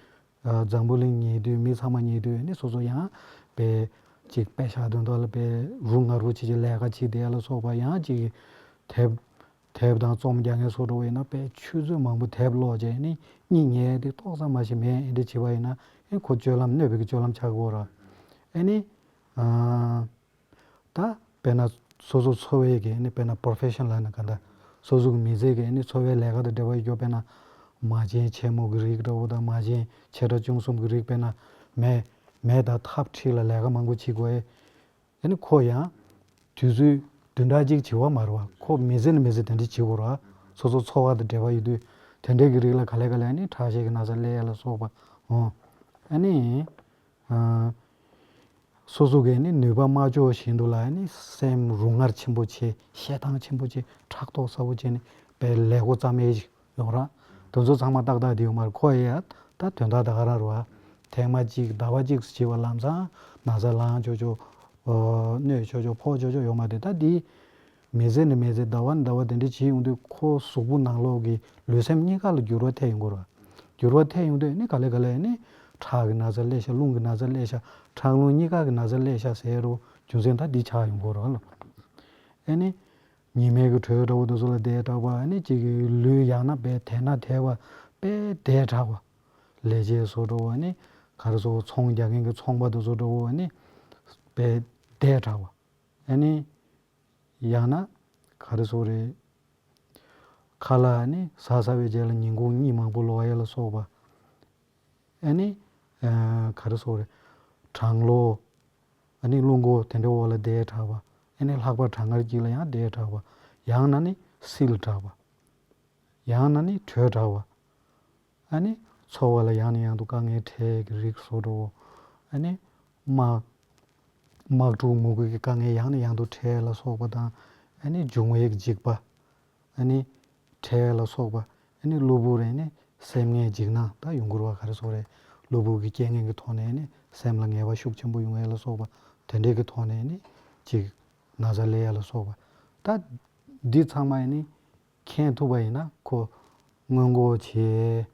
འཛམ་བུ་གླིང་ཉལ་དུས་མི་ཚང་མ་ཉལ་དུས་ཨ་ནི་སོ་སོ་ཡང་པའི་ཅིག་པད་ཤག་དོན་དག་ལ་པའི་རུ་ང་རུ་བྱེད་ཀྱི་ལས་ཀ་བྱེད་བསྡད་ལ་སོགས་པ་ཡང་ཅིག་དེབ་དེབ་དང་རྩོམ་རྒྱག་མཁན་སོགས་འགྲོ་བ་ཡིན་ན་པའི་ཆུ་ཚོད་མང་པོ་དེབ་ཀློག་བྱས་ཨ་ནི་གཉིད་ཉལ་དུས་ཏོག་ཙམ་མ་ཞིག་མེད་ཨེ་འདྲ་བྱེད་པ་ཡིན་ན་ཨེ་ཁོ་སྤྱོད་ལམ་གནོད་པའི་གི་སྤྱོད་ལམ་ཆགས་ཀྱི་ཡོད་ར། ཨ་ནི། ད་དཔེར་ན་སོ་སོ་འཚོ་བའི་གི་ནི་དཔེར་ན་པོར་ཕེ་ཤན་ལབ་ན་ག་འདྲ། སོ་སོ་གི་མི་ཚེ་གི་ནི་འཚོ་བའི་ལས་ཀ་དང་འབྲེལ་བ་ཡོད་དཔེར་ན་མ་བྱན་ཆེན་མོ་གི་རིགས་འདྲ་བོ་དང་མ་བྱན་ཆེ་ཕྲ་ཆུང་གསུམ་གི་རིགས་དཔེར་ན་མེ་མེ་དང་ཐབ་ཁྲིད་ལ་ལས་ཀ་མང་པོ་བྱེད་དགོས་ཨེ། ཨ་ནི་ཁོ་ཡང་དུས་ཚོད་བདུན་ཕྲག་གཅིག་བྱེད་པ་མ་རེད་བ། ཁོ་མི་ཚེ་ནས་མི་ཚེ་དེ་འདྲ་བྱེད་དགོས་རེད་བ། སོ་སོ་འཚོ་བ་དང་འབྲེལ་བ་ཡོད་དུས་དེ་འདྲའི་གི་རིགས་ལ་ག་ལེ་ག་ལེ་ཨ་ནི་ཁྲག་ཤེད་ཀྱི་ན་ཚ་སླེབས་ཡ་ལ་སོགས་པ་འོང་། ཨ་ནི། སོ་སོ་གིས་ནི་ནུས་པ་མ་ལྕོགས་བཞིན་དུ་ལ་ནི་སེམས་རུ་ངར་ཆེན་པོ་བྱེད། བཤད་སྟངས་ཆེན་པོ་བྱེད། ཕྲག་དོག་ཚ་པོ་བྱེད་ནི་པའི་ལས་འགོ་བརྩམས་ཡས་ཡོང་ར། དེ་ཚོ་ཚང་མ་ཏག་ཏག་དེ་ཡོད་མ་རེད། ཁོ་ཡ་ད་དོན་དག་ད་ག་རང་རེད་བ། ཐེངས་མ་གཅིག་ཟླ་བ་གཅིག་བྱས་པ་ལམ་སང་ན་ཚ་ལངས་ཆོག་ཆོག་གནོད་ཆོག་ཆོག་ཕོག་ཆོག་ཆོག་ཡོད་མ་རེད། ད་འདི་མི་ཚེ་ནས་མི་ཚེ་ཟླ་བ་ནས་ཟླ་བ་དེ་འདྲ་བྱེད་ཡོང་དུས་ཁོ་གཟུགས་པོ་ནང་ལོགས་ཀྱི་ལུས་སེམས་གཉིས་ཀ་ལ་འགྱུར་བ་ཐེབས་ཡོང་གི་རེད་བ། འགྱུར་བ་ཐེབས་ཡོང་དུས་ནི་ག་ལེ་ག་ལེ་ནི་ཁྲག་གི་ན་ཚ་སླེབས་ཤག་རླུང་གི་ན་ཚ་སླེབས་ཤག་ཁྲག་རླུང་གཉིས་ཀ་གི་ན་ཚ་སླེབས་ཤག་ཟེར་རུ་རྒྱུ་མཚན་ད་འདི་ཆགས་ཡོང་གི་རེད་ལ། ཨེ་ནི་ཉི་མའི་གི་དྲོད་འདྲ་བོ་དེ་ཚོ་ལ་བསྡད་དྲགས་པ་ཨེ་ནི་གཅིག་གི་ལུས་ཡང་ན་དཔེ་དལ་ན་དལ་བ་དཔེ་བསྡད་དྲགས་པ། ལས་བྱེད་ཚོ་འདྲ་བོ་ཨེ་ནི་ག་རེ་ཟེར་ཚོང་རྒྱག་མཁན་གི་ཚོང་པ་དེ་ཚོ་འདྲ་བོ་ཨེ་ནི་དཔེ་བསྡད་དྲགས་པ། ཨེ་ནི། ཡང་ན། ག་རེ་ཟེར་རེད། ཁ་ལག་ནི་ཟ་ཟ་བའི་རྗེས་ལ་ཉིན་གུང་གཉིད་མང་པོ་ལོག་ཡ་ལ་སོགས་པ། ཨ་ནི། ཨ། ག་རེ་ཟེར་རེད། གྲང་གློ། ཨ་ནི་རླུང་འགོ་དེ་འདྲའི་འོག་ལ་བསྡད་དྲགས་པ། ཨ་ནི་ལྷགས་པ་གྲང་ངར་གཅིག་ལ་ཡང་བསྡད་དྲགས་པ། ཡང་ན་ནི་བསིལ་དྲགས་པ། ཡང་ན་ནི་དྲོད་དྲགས་པ། ཨ་ནི་འཚོ་བ་ལ་ཡང་ནས་ཡང་དུ་དཀའ་ངལ་འཕྲད་ཀྱི་རིགས་སོགས་འགྲོ། ཨ་ནི་དམག་དམག་འཁྲུག་མུ་གེ་གི་དཀའ་ངལ་ཡང་ནས་ཡང་དུ་འཕྲད་ལ་སོགས་པ་དང་། ཨ་ནི་འབྱུང་བའི་འཇིགས་པ། ཨ་ནི་འཕྲད་ལ་སོགས་པ། ཨ་ནི་གློ་བུར་རེ་ནི་སེམས་ངལ་འཇིགས་སྣང་ད་ཡོང་གི་རེད་བ། ག་རེ་ཟེར་རེད། གློ་བུར་གྱི་རྐྱེན་ངན་གྱི་ཐོག་ནས་ནི་སེམས་ལ་ངལ་བ་ཤུགས་ཆེན་པོ་ཡོང་ཡས་ལ་སོགས་པ་དེ་འདྲའི་གི་ཐོག་ནས་ནི་ཅིག་ན་ཚ་སླེབས་ཡས་ལ་སོགས་པ། ད་འདི་ཚང་མ་ཡིན་ནི། མཁྱེན་ཐུབ་པ་ཡིན་ན་ཁོ་སྔོན་འགོག་བྱེད།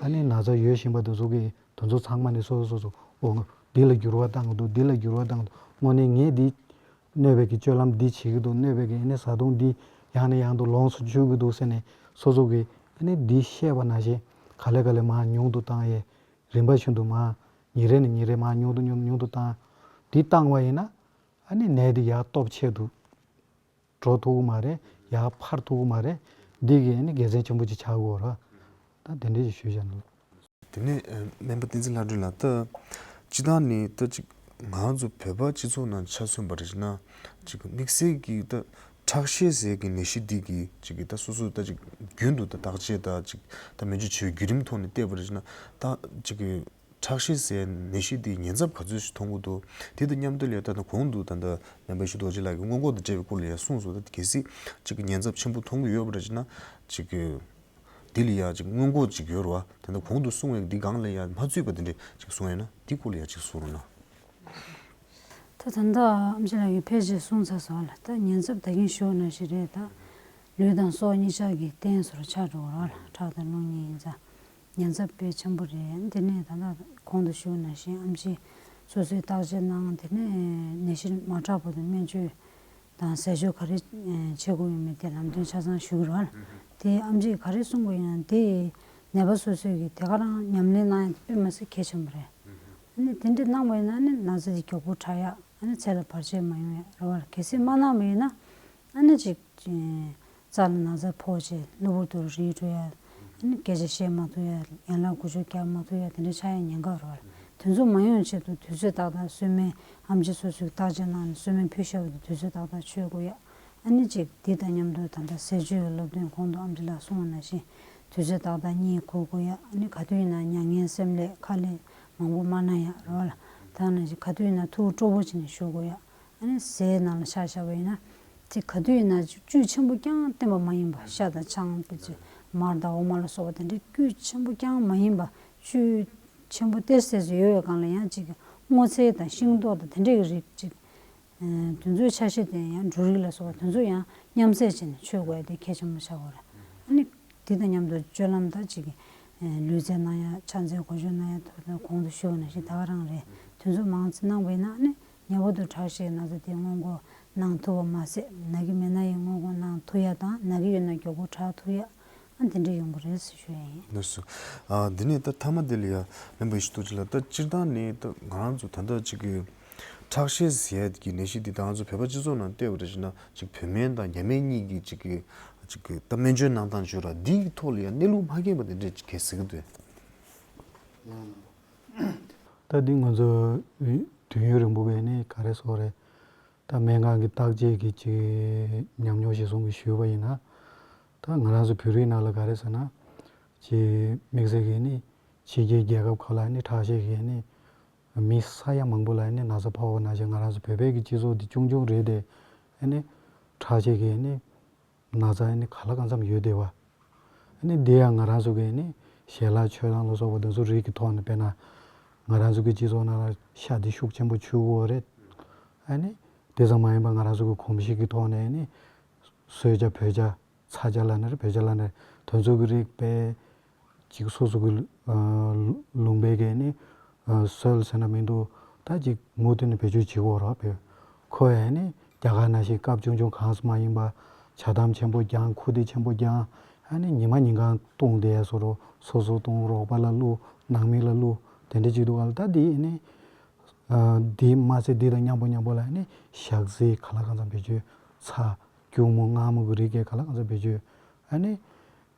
ཨ་ནི་ན་ཚ་ཡོད་བཞིན་པ་དེ་ཚོ་གིས་དེ་ཚོ་ཚང་མ་ནི་སོ་སོ་སོ་སོ་འོ་འདི་ལ་འགྱུར་བ་བཏང་གི་འདུག་འདི་ལ་འགྱུར་བ་བཏང་གི་འདུག་དངོས་གནས་ངས་འདི་གནོད་པའི་གི་སྤྱོད་ལམ་འདི་བྱེད་ཀྱི་འདུག་གནོད་པའི་གི་ཨ་ནི་བཟའ་བཏུང་འདི་ཡང་ནས་ཡང་དུ་ལོངས་སུ་སྤྱོད་ཀྱི་འདུག་ཟེར་ནས་སོ་སོ་གིས་ཨ་ནི་འདི་ཤེས་པ་ནང་བཞིན་ག་ལེ་ག་ལེ་མར་ཉུང་དུ་བཏང་ཡས་རིམ་པ་བཞིན་དུ་མར་ཉིན་རེ་ནས་ཉིན་རེ་མར་ཉུང་དུ་ཉུང་ཉུང་དུ་བཏང་འདི་བཏང་བ་ཡིན་ན་ཨ་ནི་ནད་འདི་ཡར་སྟོབས་ཆེ་འདུག་འགྲོ་ཐུབ་ཀྱི་མ་རེད། ཡར་འཕར་ཐུབ་ཀྱི་མ་རེད། འདི་གི་ནི་དགེ་མཚན་ཆེན་པོ་ཅིག་ཆགས་ཀྱི་ཡོད་རེད། ད་དེ་འདྲ་ཞིག་ཞུས་བཞག་ན། དེ་ནས་ཨ་སྨན་པ་བསྟན་འཛིན་ལྷ་སྒྲོན་ལགས། ད་སྤྱིར་བཏང་ནི་ད་ཅིག་ང་ཚོ་བོད་པ་སྤྱི་ཚོགས་ནང་ཆ་མཚོན་པ་རེད་ན་ཅིག་དམིགས་བསལ་གྱི་ད་ཁྲག་ཤེད་ཟེར་གྱི་ནད་གཞི་འདི་གི་ཅིག་གི་ད་སོ་སོ་ད་ཅིག་རྒྱུན་དུ་ད་བརྟག་དཔྱད་ད་ཅིག་ད་སྨན་བཅོས་བྱེད་པའི་བརྒྱུད་རིམ་ཐོག་ནས་བལྟས་པ་རེད་ན་ད་ཅིག་གི་ཁྲག་ཤེད་ཟེར་ནད་གཞི་འདི་ཉེན་ཚབས་ག་ཚོད་ཞིག་མཐོང་གི་འདུག་དེ་དང་མཉམ་དུ་ལ་ད་ལྟ་གོང་དུ་ད་ལྟ་སྨན་པ་ཡེ་ཤེས་རྡོ་རྗེ་ལགས་ཀྱིས་སྔོན་འགོག་དང་འབྲེལ་བའི་སྐོར་ལ་ཡང་གསུངས་སོང་། ད་གལ་སྲིད་ཅིག་གི་ཉེན་ཚབས་ཆེན་པོ་མཐོང་གི་ཡོད་པ་རེད་ཅེ་ན་ཅིག་གི་འདི་ལ་ཡང་ཅིག་སྔོན་འགོག་ཅིག་ཡོད་རེད་བ། ད་ལྟ་གོང་དུ་གསུངས་པའི་འདི་སྒང་ལ་ཡང་མ་ཚུད་པ་དེ་འདྲས་ཅིག་གསུངས་ཡོད་ན་འདི་སྐོར་ལ་ཡང་ཅིག་གསུང་རོགས་གནང་། ད་ད་ལྟ་ཨེམ་ཆི་ལགས་ཀྱིས་ཕལ་ཆེར་གསུངས་ཚར་སོང་ལ། ད་ཉེན་ཚབས་ད་གིན་ཞུས་ནང་བཞིན་རེད། ད་ལུས་དང་སྲོག་གཉིས་ཆར་གྱི་རྟེན་བཟོ་འདྲ་ཆགས་འགྲོ་གི་རེད་བ་ལ། ཁྲག་དང་རླུང་གཉིས་ཡིན་ཙང་། ཉེན་ཚབས་དཔེ་ཆེན་པོ་རེད། དེ་ནས་ད་ལྟ་གོང་དུ་ཞུས་ནང་བཞིན་ཨེམ་ཆི་སོ་སོའི་བརྟག་དཔྱད་གནང་། དེ་ནས་ནད་གཞི་མ་དྲག་པ་དང་སྨན་བཅོས་དང་ཟས་སྤྱོད་ག་རེ་བྱེད་དགོས་ཡོད་མེད་དེ་ལམ་སྟོན་ཆ་ཚང་ཞུ་གི་རེད་བ། དེ་ཨེམ་ཆིས་ག་རེ་གསུང་གི་ཡོད་ན་དེ་ནད་པ་སོ་སོས་ཀྱི་དེ་ག་རང་ཉམས་ལེན་གནང་ཡ་དེ་དཔེ་མི་སྲིད་གལ་ཆེན་པོ་རེད། ཨ་ནི་དེ་འདྲ་གནང་བ་ཡིན་ན་ཨ་ནི་ན་ཚ་དེ་མགྱོགས་པོ་དྲག་ཡ། ཨ་ནི་ཚེ་ལ་བར་ཆད་མ་ཡོང་ཡ་རེད་བ། གལ་སྲིད་མ་གནང་བ་ཡིན་ན་ཨ་ནི་ཅིག་རྩ་ལ་ན་ཚ་ཕོག་བྱས་གློ་བུར་དུ་རིལ་འགྲོ་ཡ། ཨ་ནི་སྐད་ཆ་བཤད་མ་ཐུབ་ཡ། ཡན་ལག་འགུལ་སྐྱོད་རྒྱག་མ་ཐུབ་ཡ་དེ་འདྲ་ཆགས་ཡ་ཉེན་ཁ་རེད་བ། དེ་ཚོ་མ་ཡོང་ཆེད་དུ་དུས་ཚོད་ཏག་ཏག་གསོལ་སྨན་ཨེམ་ཆི་སོ་སོས་བརྟག་དཔྱད་གནང་ནས་གསོལ་སྨན་ཕུལ་བཞག་པ་དེ་དུས་ཚོད་ཏག་ཏག་མཆོད་དགོས་ཡ། ཨ་ནི་ཅིག་འདི་དང་མཉམ་དུ་ད་ལྟ་ཟས་སྤྱོད་ཀྱི་སློབ་སྟོན་གོང་དུ་ཨེམ་ཆི་ལགས་གསུངས་པ་ནང་བཞིན་དུས་ཚོད་ཏག་ཏག་གཉིད་ཁུག་དགོས་ཡ། ཨ་ནི་ག་དུས་ཡིན་ན་མྱ་ངན་སེམས་ལས་ཁ་ལས་མང་པོ་མ་གནང་ཡ་རེད་བ་ལ། ད་ནང་བཞིན་ག་དུས་ཡིན་ན་ཐུགས་སྤྲོ་པོ་བྱས་ནས་བཞུགས་དགོས་ཡ། ཨ་ནི་ཟས་ནང་ལ་ཆ་བཞག་པ་ཡིན་ན་དེ་ག་དུས་ཡིན་ན་བཅུད་ཆེན་པོ་རྐྱང་བསྟེན་པ་མ་ཡིན་པ། ཤ་དང་ཆང་དེ་ཚོ་མར་དང་འོ་མ་ལ་སོགས་པ་དེ་འདྲའི་བཅུད་ཆེན་པོ་རྐྱང་མ་ཡིན་པ། བཅུད་ཆེན་པོ་སྟེར་སྲིད་ཚོད་ཡོད་པའི་སྒང་ལ་ཡང་ཅིག་སྔོ་ཚལ་དང་ཤིང་ཏོག་དང་དེ་འདྲའི་རིགས་ཅིག་ དེ་ཚོའི་ཆ་ཤས་དེ་ཡང་འབྲུ་རིགས་ལ་སོགས་པ་དེ་ཚོ་ཡང་མཉམ་བསྲེས་བྱས་ནས་མཆོད་དགོས་ཡ་དེ་གལ་ཆེན་པོ་ཆགས་ཡོད་རེད། ཨ་ནི་དེ་དང་མཉམ་དུ་སྤྱོད་ལམ་ད་ཅིག་ལུས་རྩལ་གནང་ཡ། ཕྱག་འཚལ་གོ་ཆོད་གནང་ཡ། ད་གོང་དུ་ཞུས་པ་ནང་བཞིན་ད་ག་རང་རེད། དེ་ཚོ་མང་ཙམ་གནང་བ་ཡིན་ན་ཨ་ནི་ངེས་པར་དུ་ཁྲག་ཤེད་ན་ཚ་དེ་སྔོན་འགོག་གནང་ཐུབ་པ་མ་ཟད། ན་གི་མེད་ན་ཡང་སྔོན་འགོག་གནང་ཐུབ་ཡ་དང་། ན་གི་ཡོད་ན་མགྱོགས་པོ་དྲག་ཐུབ་ཡ། ཨ་འདི་འདྲ་ཡོང་གི་རེད་ཟེར་ཞུ་ཡ་ཡིན། ལགས་སོ། ཨ་འདི་ནས་ད་མཐའ་མ་དེ་ལ་ཡ་ལན་པ་ཡེ་ཤེས་རྡོ་རྗེ་ལགས། ད་སྤྱིར་བཏང་ནས་ད་ང་རང་ཚོ་ད་ལྟ་ཅིག་གི་ཁྲག་ཤེད་ཟེར་ཡ་གི་ནད་གཞི་འདི་ད་ང་ཚོ་བོད་པ་སྤྱི་ཚོགས་ནང་བལྟས་པ་རེད་ཟེར་ན། ཅིག་བོད་སྨན་དང་རྒྱ་སྨན་གཉིས་ཀྱི་ཅིག་གི་ཅིག་གི་ད་སྨན་བཅོས་གནང་སྟངས་བརྗོད་ར་འདིའི་ཐོག་ལ་ཡ་གནས་ལུགས་མ་མཁྱེན་པ་དེ་འདྲས་ཅིག་གལ་སྲིད་ཀྱི་འདུག་ད་འདི་ང་ཚོ་དུས་ཡུན་རིང་པོ་བས་ནས་ག་རེ་ཟེར་དགོས་རེད། ད་སྨན་ཁང་གི་བརྟག་དཔྱད་ཀྱི་ཅིག་ཉམས་མྱོང་གཞིར་བཟུང་གིས་ཞུས་པ་ཡིན་ན། ད་ང་རང་ཚོ་བོད་རིགས་ནང་ལ་ག་རེ་ཟེར་ན། ཅིག་དམིགས་བསལ་གྱིས་ནི་ཕྱི་རྒྱལ་རྒྱལ་ཁབ་ཁག་ལ་ནི་ཁྲག་ཤེད་ཀྱིས་ནི་མི་ས་ཡ་མང་པོ་ལ་ནི་ན་ཚ་ཕོག་པ་ནང་བཞིན། ང་རང་ཚོ་བོད་པའི་གི་སྤྱི་ཚོགས་འདི་ཆུང་ཆུང་རེད་དེ། ཨ་ནི་ཁྲག་ཤེད་ཀྱིས་ནི་ན་ཚ་ནི་ག་ལ་གང་འཚམ་ཡོད་བསྡད་པ། ཨ་ནི་དེ་ཡང་ང་རང་ཚོ་གིས་ནི་ཞལ་ལག་མཆོད་སྟངས་ལ་སོགས་པ་དེ་ཚོ་རིགས་ཀྱི་ཐོག་ནས། དཔེར་ན་ང་རང་ཚོ་གི་སྤྱི་ཚོགས་ནང་ལ་ཤ་དེ་ཤུགས་ཆེན་པོ་མཆོད་ཀྱི་ཡོད་རེད། ཨ་ནི་དེ་ཙམ་མ་ཡིན་པར་ང་རང་ཚོ་གི་གོམས་གཤིས་ཀྱི་ཐོག་ནས་ནི་གསོལ་ཇ་བོད་ཇ། ཚ་ཇ་ལབ་ན་རེད། བོད་ཇ་ལབ་ན་རེད། དེ་ཚོ་གི་རིགས་དཔེ་ཅིག་སོ་སོ་གི་ཨ་ལུང་པའི་གི་ནི་ཨ་སྲོལ་ཟེར་ན་མི་འདུག་ད་ཅིག་མུ་མཐུད་ནས་བེད་སྤྱོད་བྱེད་ཀྱི་ཡོད་རེད་བ། ཁོ་ཡང་ནི་རྒྱ་གར་ནང་བཞིན་སྐབས་ཆུང་ཆུང་གང་ཟེར་མ་ཡིན་པ། ཇ་དམ་ཆེན་པོ་བརྒྱངས། ཁུ་དེ་ཆེན་པོ་བརྒྱངས། ཨ་ནི་ཉི་མ་ཉིན་གང་བཏུང་བསྡད་བཟོ་འདྲ། སོ་སོ་བཏུང་། རོགས་པ་ལ་བླུགས། ནང་མི་ལ་བླུགས། དེ་འདྲ་བྱེད་འདུག་ག་ལ། ད་འདི་ནི་ཨ་འདི་མ་ཟད་འདི་དང་མཉམ་པོ་མཉམ་པོ་ལ་ནི་ཞག་ཚི་ག་ལ་གང་འཚམ་བེད་སྤྱོད། ཚྭ། སྐྱུར་མོ། མངར་མོ་གི་རིགས་ཀྱི་ག་ལ་གང་འཚམ་བེད་སྤྱོད། ཨ་ནི་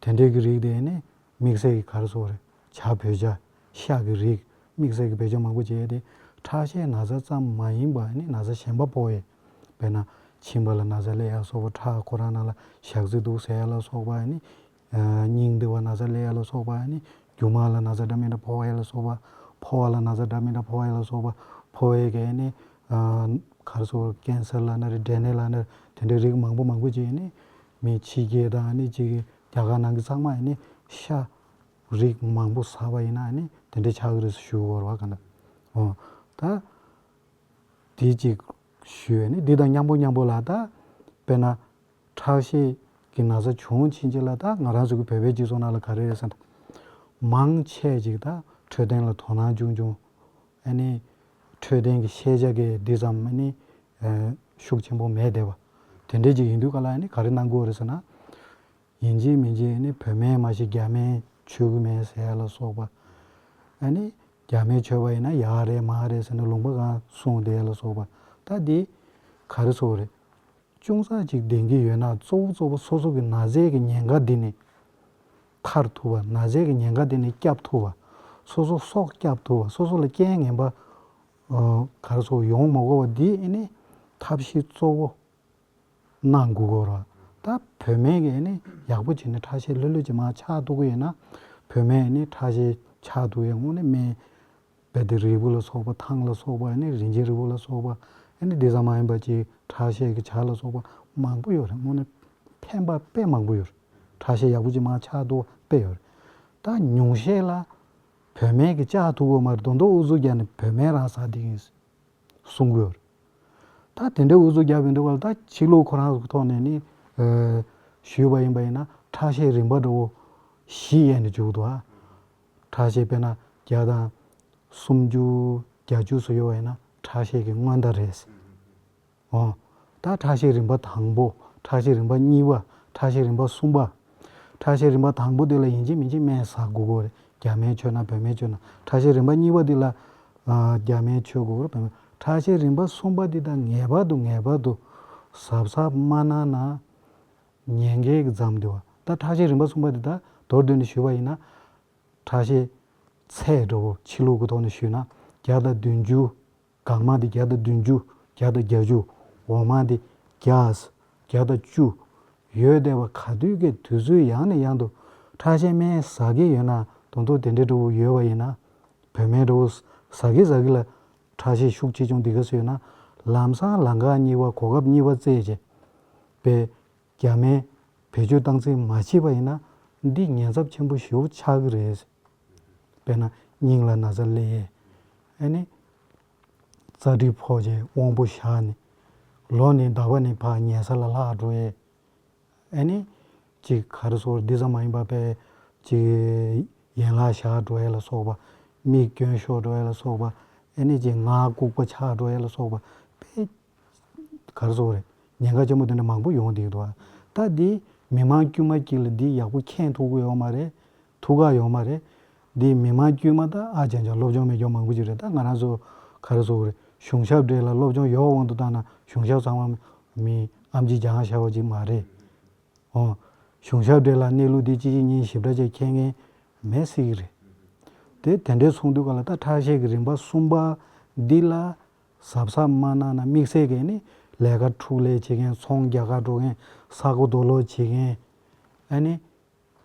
དེ་འདྲའི་གི་རིགས་དེ་ནི་དམིགས་བསལ་གྱི་ག་རེ་ཟེར་དགོས་རེད། ཇ། བོད་ཇ། ཤ་གི་རིགས། དམིགས་བསལ་གྱི་བེད་སྤྱོད་མང་པོ་བྱས་ཏེ། ཁྲག་ཤེད་ན་ཚ་ཙམ་མ་ཡིན་པ་ནི་ན་ཚ་གཞན་པ་ཕོག་ཡས། དཔེར་ན་མཆིན་པ་ལ་ན་ཚ་སླེབས་ཡ་ལ་སོགས་པ། ཁྲག་ཁོ་རང་ནང་ལ་ཞག་ཚི་འདུག་ཟེར་ཡ་ལ་སོགས་པ། ནི་ཨ་སྙིང་འདི་བ་ན་ཚ་སླེབས་ཡ་ལ་སོགས་པ། ནི་རྒྱུ་མ་ལ་ན་ཚ་འདྲ་མི་འདྲ་ཕོག་ཡ་ལ་སོགས་པ། ཕོ་བ་ལ་ན་ཚ་འདྲ་མི་འདྲ་ཕོག་ཡ་ལ་སོགས་པ། ཕོ་བའི་གི་ནི་ཨ་ག་རེ་ཟེར་དགོས་རེད། ཀན་སར་ལབ་ན་རེད། འབྲས་ནད་ལབ་ན་རེད། དེ་འདྲའི་རིགས་མང་པོ་མང་པོ་ཅིག་ནི་མི་ཕྱི་རྒྱལ་དང་ནི་ཅིག་རྒྱ་གར་ནང་གི་ཚང་མ་ནི་ཤ་རིགས་མང་པོ་ཟ་བ་ཡིན་ན་ནི་དེ་འདྲ་ཆགས་ཀྱི་རེད་ཟེར་ཞུ་དགོས་རེད་བ། ག་འདྲ། འོ། ད་དེ་གཅིག་ཞུས་ནས། འདི་དང་མཉམ་པོ་མཉམ་པོ་ལ་ད་དཔེར་ན་ཁྲག་ཤེད་ཀྱི་ན་ཚ་བྱུང་ཕྱིན་ཆད་ལ་ད་ང་རང་ཚོ་གི་བོད་པའི་སྤྱི་ཚོགས་ནང་ལ་ག་རེ་རེད་ཟེར་ན། མང་ཆེ་ཅིག་ད་འཕྲོད་བསྟེན་ལ་དོ་སྣང་ཆུང་ཆུང་། ཨ་ནི་འཕྲོད་བསྟེན་གྱི་ཤེས་བྱ་གི་འདི་ཙམ་ཨ་ནི་ཤུགས་ཆེན་པོ་མེད་བསྡད་པ། དེ་འདྲའི་ཅིག་ཡིན་དུས་ག་ལ་ཨ་ནི་ག་རེ་གནང་དགོས་རེད་ཟེར་ན། ཡིན་གཅིག་མིན་གཅིག་ནི་བོད་སྨན་མ་གཞི་རྒྱ་སྨན་མཆོད་ཀྱི་མེད་ཟེར་ཡ་ལ་སོགས་པ། ཨ་ནི་རྒྱ་སྨན་མཆོད་པ་ཡིན་ན་ཡག་རེད་མ་རེད་ཟེར་ནས་ལུང་པ་གང་གསུངས་བསྡད་ཡ་ལ་སོགས་པ། ད་འདི་ག་རེ་ཟེར་དགོས་རེད། ཅུང་ཟད་ཅིག་བདེན་གྱི་ཡོད་ན། གཙོ་བོ་གཙོ་བོ་སོ་སོ་གི་ན་ཚའི་གི་ཉེན་ཁ་འདི་ནས་ཐར་ཐུབ་པ། ན་ཚའི་གི་ཉེན་ཁ་འདི་ནས་བསྐྱབ་ཐུབ་པ། སོ་སོ་སྲོག་བསྐྱབ་ཐུབ་པ། སོ་སོ་ལ་རྐྱེན་ངན་པ་ཨ་ག་རེ་ཟེར་དགོས་རེད། ཡོང་མ་དགོས་པ་འདི་ཨ་ནི་ཐབས་ཤེས་གཙོ་བོ་གནང་དགོས་ཀྱི་ཡོད་རེད། ད་བོད་སྨན་གྱིས་ནི་ཡག་པོ་བྱས་ནས་ཁྲག་ཤེད་ལྷོད་ལྷོད་ཅིག་མར་ཆག་ཐུབ་ཀྱི་ཡོད་ན། བོད་སྨན་ནི་ཁྲག་ཤེད་ཆག་ཐུབ་ཡ་དངོས་གནས་སྨན་རྦད་དེ་རིལ་བུ་ལ་སོགས་པ། ཐང་ལ་སོགས་པ། ནི་རིན་ཆེན་རིལ་བུ་ལ་སོགས་པ། ཨ་ནི་དེ་ཙམ་མ་ཡིན་པ་ཅིག་ཁྲག་ཤེད་ཀྱི་ཇ་ལ་སོགས་པ་མང་པོ་ཡོད་རེད། དངོས་གནས་ཕན་པ་དཔེ་མང་པོ་ཡོད་རེད། ཁྲག་ཤེད་ཡག་པོ་ཅིག་མར་ཆག་ཐུབ་པ་དཔེ་ཡོད་རེད། ད་ཉུང་ཤས་ལ་བོད་སྨན་གྱིས་བཅག་ཐུབ་ཀྱི་ཡོད་མ་རེད། མདོར་མདོར་ཨུ་ཚུགས་རྒྱག་ནས་བོད་སྨན་རང་ཟ་བསྡད་ཀྱི་ཡིན། གསུང་གི་ཡོད་རེད། ད་དེ་འདྲའི་ཨུ་ཚུགས་རྒྱབ་ཡོང་དུས་ག་ལ། ད་ཕྱི་ལུགས་ཁོ་རང་གི་ཐོག་ནས་ནི་ཨ་ཞུས་པ་ཡིན་པ་ཡིན་ན་ཁྲག་ཤེད་རིམ་པ་འདྲ་བོ་བཞི་ཡན་ནས་འཇུག་འདུག་ཨ། ཁྲག་ཤེད་དཔེར་ན་བརྒྱ་དང་སུམ་ཅུ་བརྒྱད་ཅུ་ཙམ་ཡོད་པ་ཡིན་ན་ཁྲག་ཤེད་ཀྱི་སྔོན་བརྡ་རེད། འོ། ད་ཁྲག་ཤེད་རིམ་པ་དང་པོ། ཁྲག་ཤེད་རིམ་པ་གཉིས་པ། ཁྲག་ཤེད་རིམ་པ་གསུམ་པ། ཁྲག་ཤེད་རིམ་པ་དང་པོ་དེ་ལ་ཡིན་གཅིག་མིན་གཅིག་སྨན་ཟ་དགོས་ཀྱི་ཡོད་རེད། རྒྱ་སྨན་མཆོད་ན་བོད་སྨན་མཆོད་ན། ཁྲག་ཤེད་རིམ་པ་གཉིས་པ་འདི་ལ་ཨ་རྒྱ་སྨན་མཆོད་དགོས་རེད། བོད་སྨན། ཁྲག་ཤེད་རིམ་པ་གསུམ་པ་འདི་ད་ངེས་པར་དུ་ངེས་པར་དུ་གཟབ་གཟབ་མ་གནང་ན་ཉེན་ཁའི་གི་འཛམ་འདི་བ། ད་ཁྲག་ཤེད་རིམ་པ་གསུམ་པ་འདི་ད་མདོར་བསྡུས་ནས་ཞུས་པ་ཡིན་ན། ཁྲག་ཤེད་ཚད་འདྲ་བོ་ཕྱི་ལུགས་ཀྱི་ཐོག་ནས་ཞུས་ན་བརྒྱ་དང་བདུན་ཅུ། འགག་མ་དེ་བརྒྱ་དང་བདུན་ཅུ། བརྒྱ་དང་བརྒྱད་ཅུ། འོག་མ་དེ་བརྒྱ། བརྒྱ་དང་བཅུ། ཡོད་བསྡད་པ་ག་དུས་ཀྱི་དུས་ཚོད་ཡང་ནས་ཡང་དུ་ཁྲག་ཤེད་སྨན་ཟ་གི་ཡོད་ན། དོན་དུ་དེ་འདྲའི་འདྲ་བོ་ཡོད་པ་ཡིན་ན། བོད་སྨན་འདྲ་བོ་ཟ་གི་ཟ་གི་ལ་ཁྲག་ཤེད་ཤུགས་ཆེ་ཆུང་འདི་ག་ཚོད་ཡོད་ན། ལམ་སང་ལམ་ཁ་གཉིས་པ་གོ་སྐབས་གཉིས་པ་བཙལ་བྱས་པའི་རྒྱ་སྨན་བེད་སྤྱོད་བཏང་རྩིས་མ་བྱས་པ་ཡིན་ན། འདི་ཉེན་ཚབས་ཆེན་པོ་ཞེ་པོ་ཆགས་ཀྱི་རེད། དཔེར་ན་སྙིང་ལ་ན་ཚ་སླེབས། ཨ་ནི་རྩ་དྲི་ཕོག་བྱས་དབང་པོ་ཞག་ནས། ལོ་ནི་འདའ་བ་ནི་ཕར་ཉལ་ས་ལ་ལྷག་འགྲོ་ཡས། ཨ་ནི་ཅིག་ག་རེ་ཟེར་དགོས་རེད། འདི་ཙམ་མ་ཡིན་པ་བས་ཅིག་ཡན་ལག་བཞག་འགྲོ་ཡས་ལ་སོགས་པ། མིག་སྐྱོན་ཤོར་འགྲོ་ཡས་ལ་སོགས་པ། ཨ་ནི་ཅིག་ངག་ལྐུགས་པ་ཆགས་འགྲོ་ཡས་ལ་སོགས་པ་དཔེ་ག་རེ་ཟེར་དགོས་རེད། ཉེན་ཁ་ཆེན་པོ་དེ་འདྲ་མང་པོ་ཡོང་བསྡད་ཀྱི་འདུག་ཨ། ད་འདི་མི་མང་དཀྱུས་མ་གཅིག་ལ་འདི་ཡག་པོ་མཁྱེན་ཐུབ་ཀྱི་ཡོད་མ་རེད། ཐུབ་ཀྱི་ཡོད་མ་རེད། འདི་མི་མང་དཀྱུས་མ་ད་ཨ་ཅང་ཅང་སློབ་སྦྱོང་མེད་མཁན་མང་པོ་ཅིག་རེད། ད་ང་རང་ཚོ་ག་རེ་ཟེར་དགོས་རེད། གཞུང་ཞབས་འདྲ་ལ་སློབ་སྦྱོང་ཡོད་དབང་དུ་བཏང་ན་གཞུང་ཞབས་ཚང་མ་མི་ཨེམ་ཆི་སྦྱང་བཞག་པ་ཅིག་མ་རེད། འོ། གཞུང་ཞབས་འདྲ་ལ་གནས་ལུགས་འདི་གཅིག་གཅིག་གཉིས་ཞིབ་ཕྲ་ཅིག་མཁྱེན་མཁན་མེད་སྲིད་ཀྱི་རེད། དེ་དེ་འདྲའི་ཚོགས་འདུ་སྒང་ལ་ད་ཁྲག་ཤེད་ཀྱི་རིམ་པ་གསུམ་པ་འདི་ལ་གཟབ་གཟབ་མ་གནང་ན། དམིགས་བསལ་གྱི་ནི་ལས་ཀ་འཕྲུག་ལས་བྱེད་མཁན། ཚོང་རྒྱག་གར་འགྲོ་མཁན། ས་གོ་རྡོ་སློག་བྱེད་མཁན། ཨ་ནི་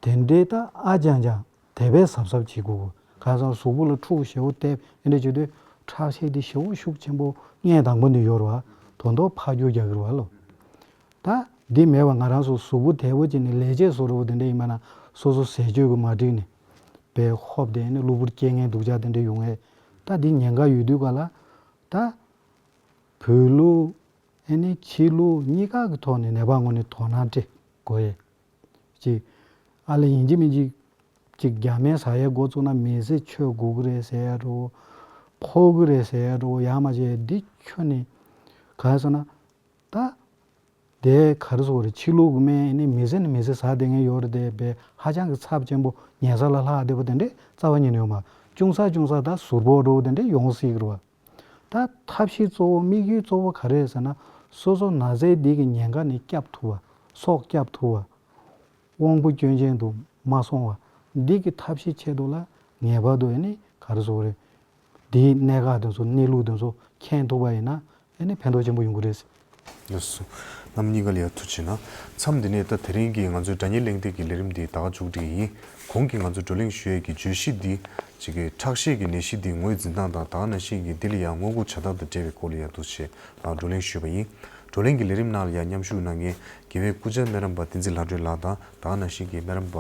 དེ་འདྲའི་ད་ཨ་ཅང་ཅང་དེ་བས་གཟབ་གཟབ་བྱེད་དགོས། གང་ཟེར་ན་གཟུགས་པོ་ལ་འཁྲུག་ཞེ་པོ་བལྟས་ཨེ་འདྲ་བྱེད་དུས་ཁྲག་ཤེད་དེ་ཞེ་པོ་ཤུགས་ཆེན་པོ་ངས་དང་པོ་ནས་ཡོད་རེད་བ། དོན་དུ་ཕར་རྒྱུག་རྒྱག་གི་རེད་བ་ལོ། ད་འདི་མེད་པ་ང་རང་ཚོ་གཟུགས་པོ་བདེ་པོ་བྱས་ནས་ལས་བྱེད་བཟོ་འདྲ་པོ་དེ་འདྲ་ཡིན་པ་ན་སོ་སོ་ཟས་སྤྱོད་ཀྱི་མ་འགྲིག་ནས་དཔེ་ཧོབ་དེ་ནས་གློ་བུར་སྐྱེ་མཁན་སྡུག་ཅག་དེ་འདྲ་ཡོང་ངེས། ད་འདི་ཉེན་ཁ་ཡོད་དུས་ག་ལ་ད་བོད་ལུགས་ཨེ་ནི་ཕྱི་ལུགས་གཉིས་ཀ་གི་ཐོག་ནས་ནད་པ་ངོས་ནས་དོ་སྣང་སྤྲད་དགོས་ཡས། ཅིག་ཨ་ལས་ཡིན་གཅིག་མིན་གཅིག་ཅིག་རྒྱ་སྨན་ཟ་ཡས་འགོ་བཙུགས་ན་མི་ཚེ་ཆོད་དགོས་ཀྱི་རེད་ཟེར་ཡ་འདྲ་པོ། ཕོག་གི་རེད་ཟེར་ཡ་འདྲ་པོ། ཡང་མ་བྱས་འདི་ཁྱོན་ནས་ག་རེ་ཟེར་ན་ད། དེ་ག་རེ་ཟེར་དགོས་རེད། ཕྱི་ལུགས་ཀྱི་སྨན་ནི་མི་ཚེ་ནས་མི་ཚེ་ཟ་བསྡད་མཁན་ཡོད་རེད་དེ། དཔེ་ཧ་ཅང་གི་ཚབས་ཆེན་པོ་ཉལ་ས་ལ་ལྷག་བསྡད་པ་དེ་འདྲས་རྩ་བ་ཉིད་ནས་ཡོད་མ་རེད། ཅུང་ཟད་ཅུང་ཟད་ད་ཟུར་ཕོག་འདྲ་པོ་དེ་འདྲས་ཡོང་སྲིད་ཀྱི་རེད་བ། ད་ཐབས་ཤེས་གཙོ་བོ་དམིགས་ཡུལ་གཙོ་བོ་ག་རེ་རེད་ཟེར་ན། སོ་སོ་ན་ཚ་འདི་གི་ཉེན་ཁ་ནས་བསྐྱབ་ཐུབ་པ། སྲོག་བསྐྱབ་ཐུབ་པ། དབང་པོ་སྐྱོན་ཅན་དུ་མ་སོང་བ། འདི་གི་ཐབས་ཤེས་ཆེད་དུ་ལ་ངེས་པར་དུ་ཨེ་ནི་ག་རེ་ཟེར་དགོས་རེད། འདིའི་གནད་འགག་དེ་ཚོ་གནས་ལུགས་དེ་ཚོ་མཁྱེན་ཐུབ་པ་ཡིན་ན་ཨེ་ནི་ཕན་ཐོགས་ཆེན་པོ་ཡོང་གི་རེད། ལགས་སོ། རྣམ་གཉིས་ཀ་ལ་ཡང་ཐུགས་རྗེ་གནང་། མཚམས་འདི་ནས་ད་དེ་རིང་གི་ང་ཚོའི་དྲ་བརྙན་གླེང་སྟེགས་ཀྱི་ལས་རིམ་འདི་ད་ག་མཇུག་སྒྲིལ་ཡིན། གོང་གི་ང་ཚོ་བགྲོ་གླེང་ཞུ་ཡས་ཀྱི་བརྗོད་གཞི་འདི་ཅིག་གི་ཁྲག་ཤེད་ཀྱི་ནད་གཞི་འདི་ངོས་འཛིན་སྟངས་དང་། ད་ག་ནང་བཞིན་གྱི་འདི་ལ་ཡང་སྔོན་འགོག་བྱ་སྟངས་དང་འབྲེལ་བའི་སྐོར་ལ་ཡང་འདུག་སེ་བགྲོ་གླེང་ཞུས་པ་ཡིན། བགྲོ་གླེང་གི་ལས་རིམ་ནང་ལ་ཡང་མཉམ་ཞུགས་གནང་མཁན་དགེ་བའི་སྐུ་བཅར་སྨན་རམས་པ་བསྟན་འཛིན་ལྷ་སྒྲོལ་ལགས་དང་། ད་ག་ནང་བཞིན་གྱི་སྨན་རམས་པ་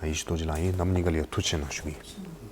ཡེ་ཤེས་རྡོ་རྗེ་ལགས་ཡིན། རྣམ་གཉིས་ཀ་ལ་ཡང་ཐུགས་རྗེ་གནང་ཞུ་གི་ཡིན།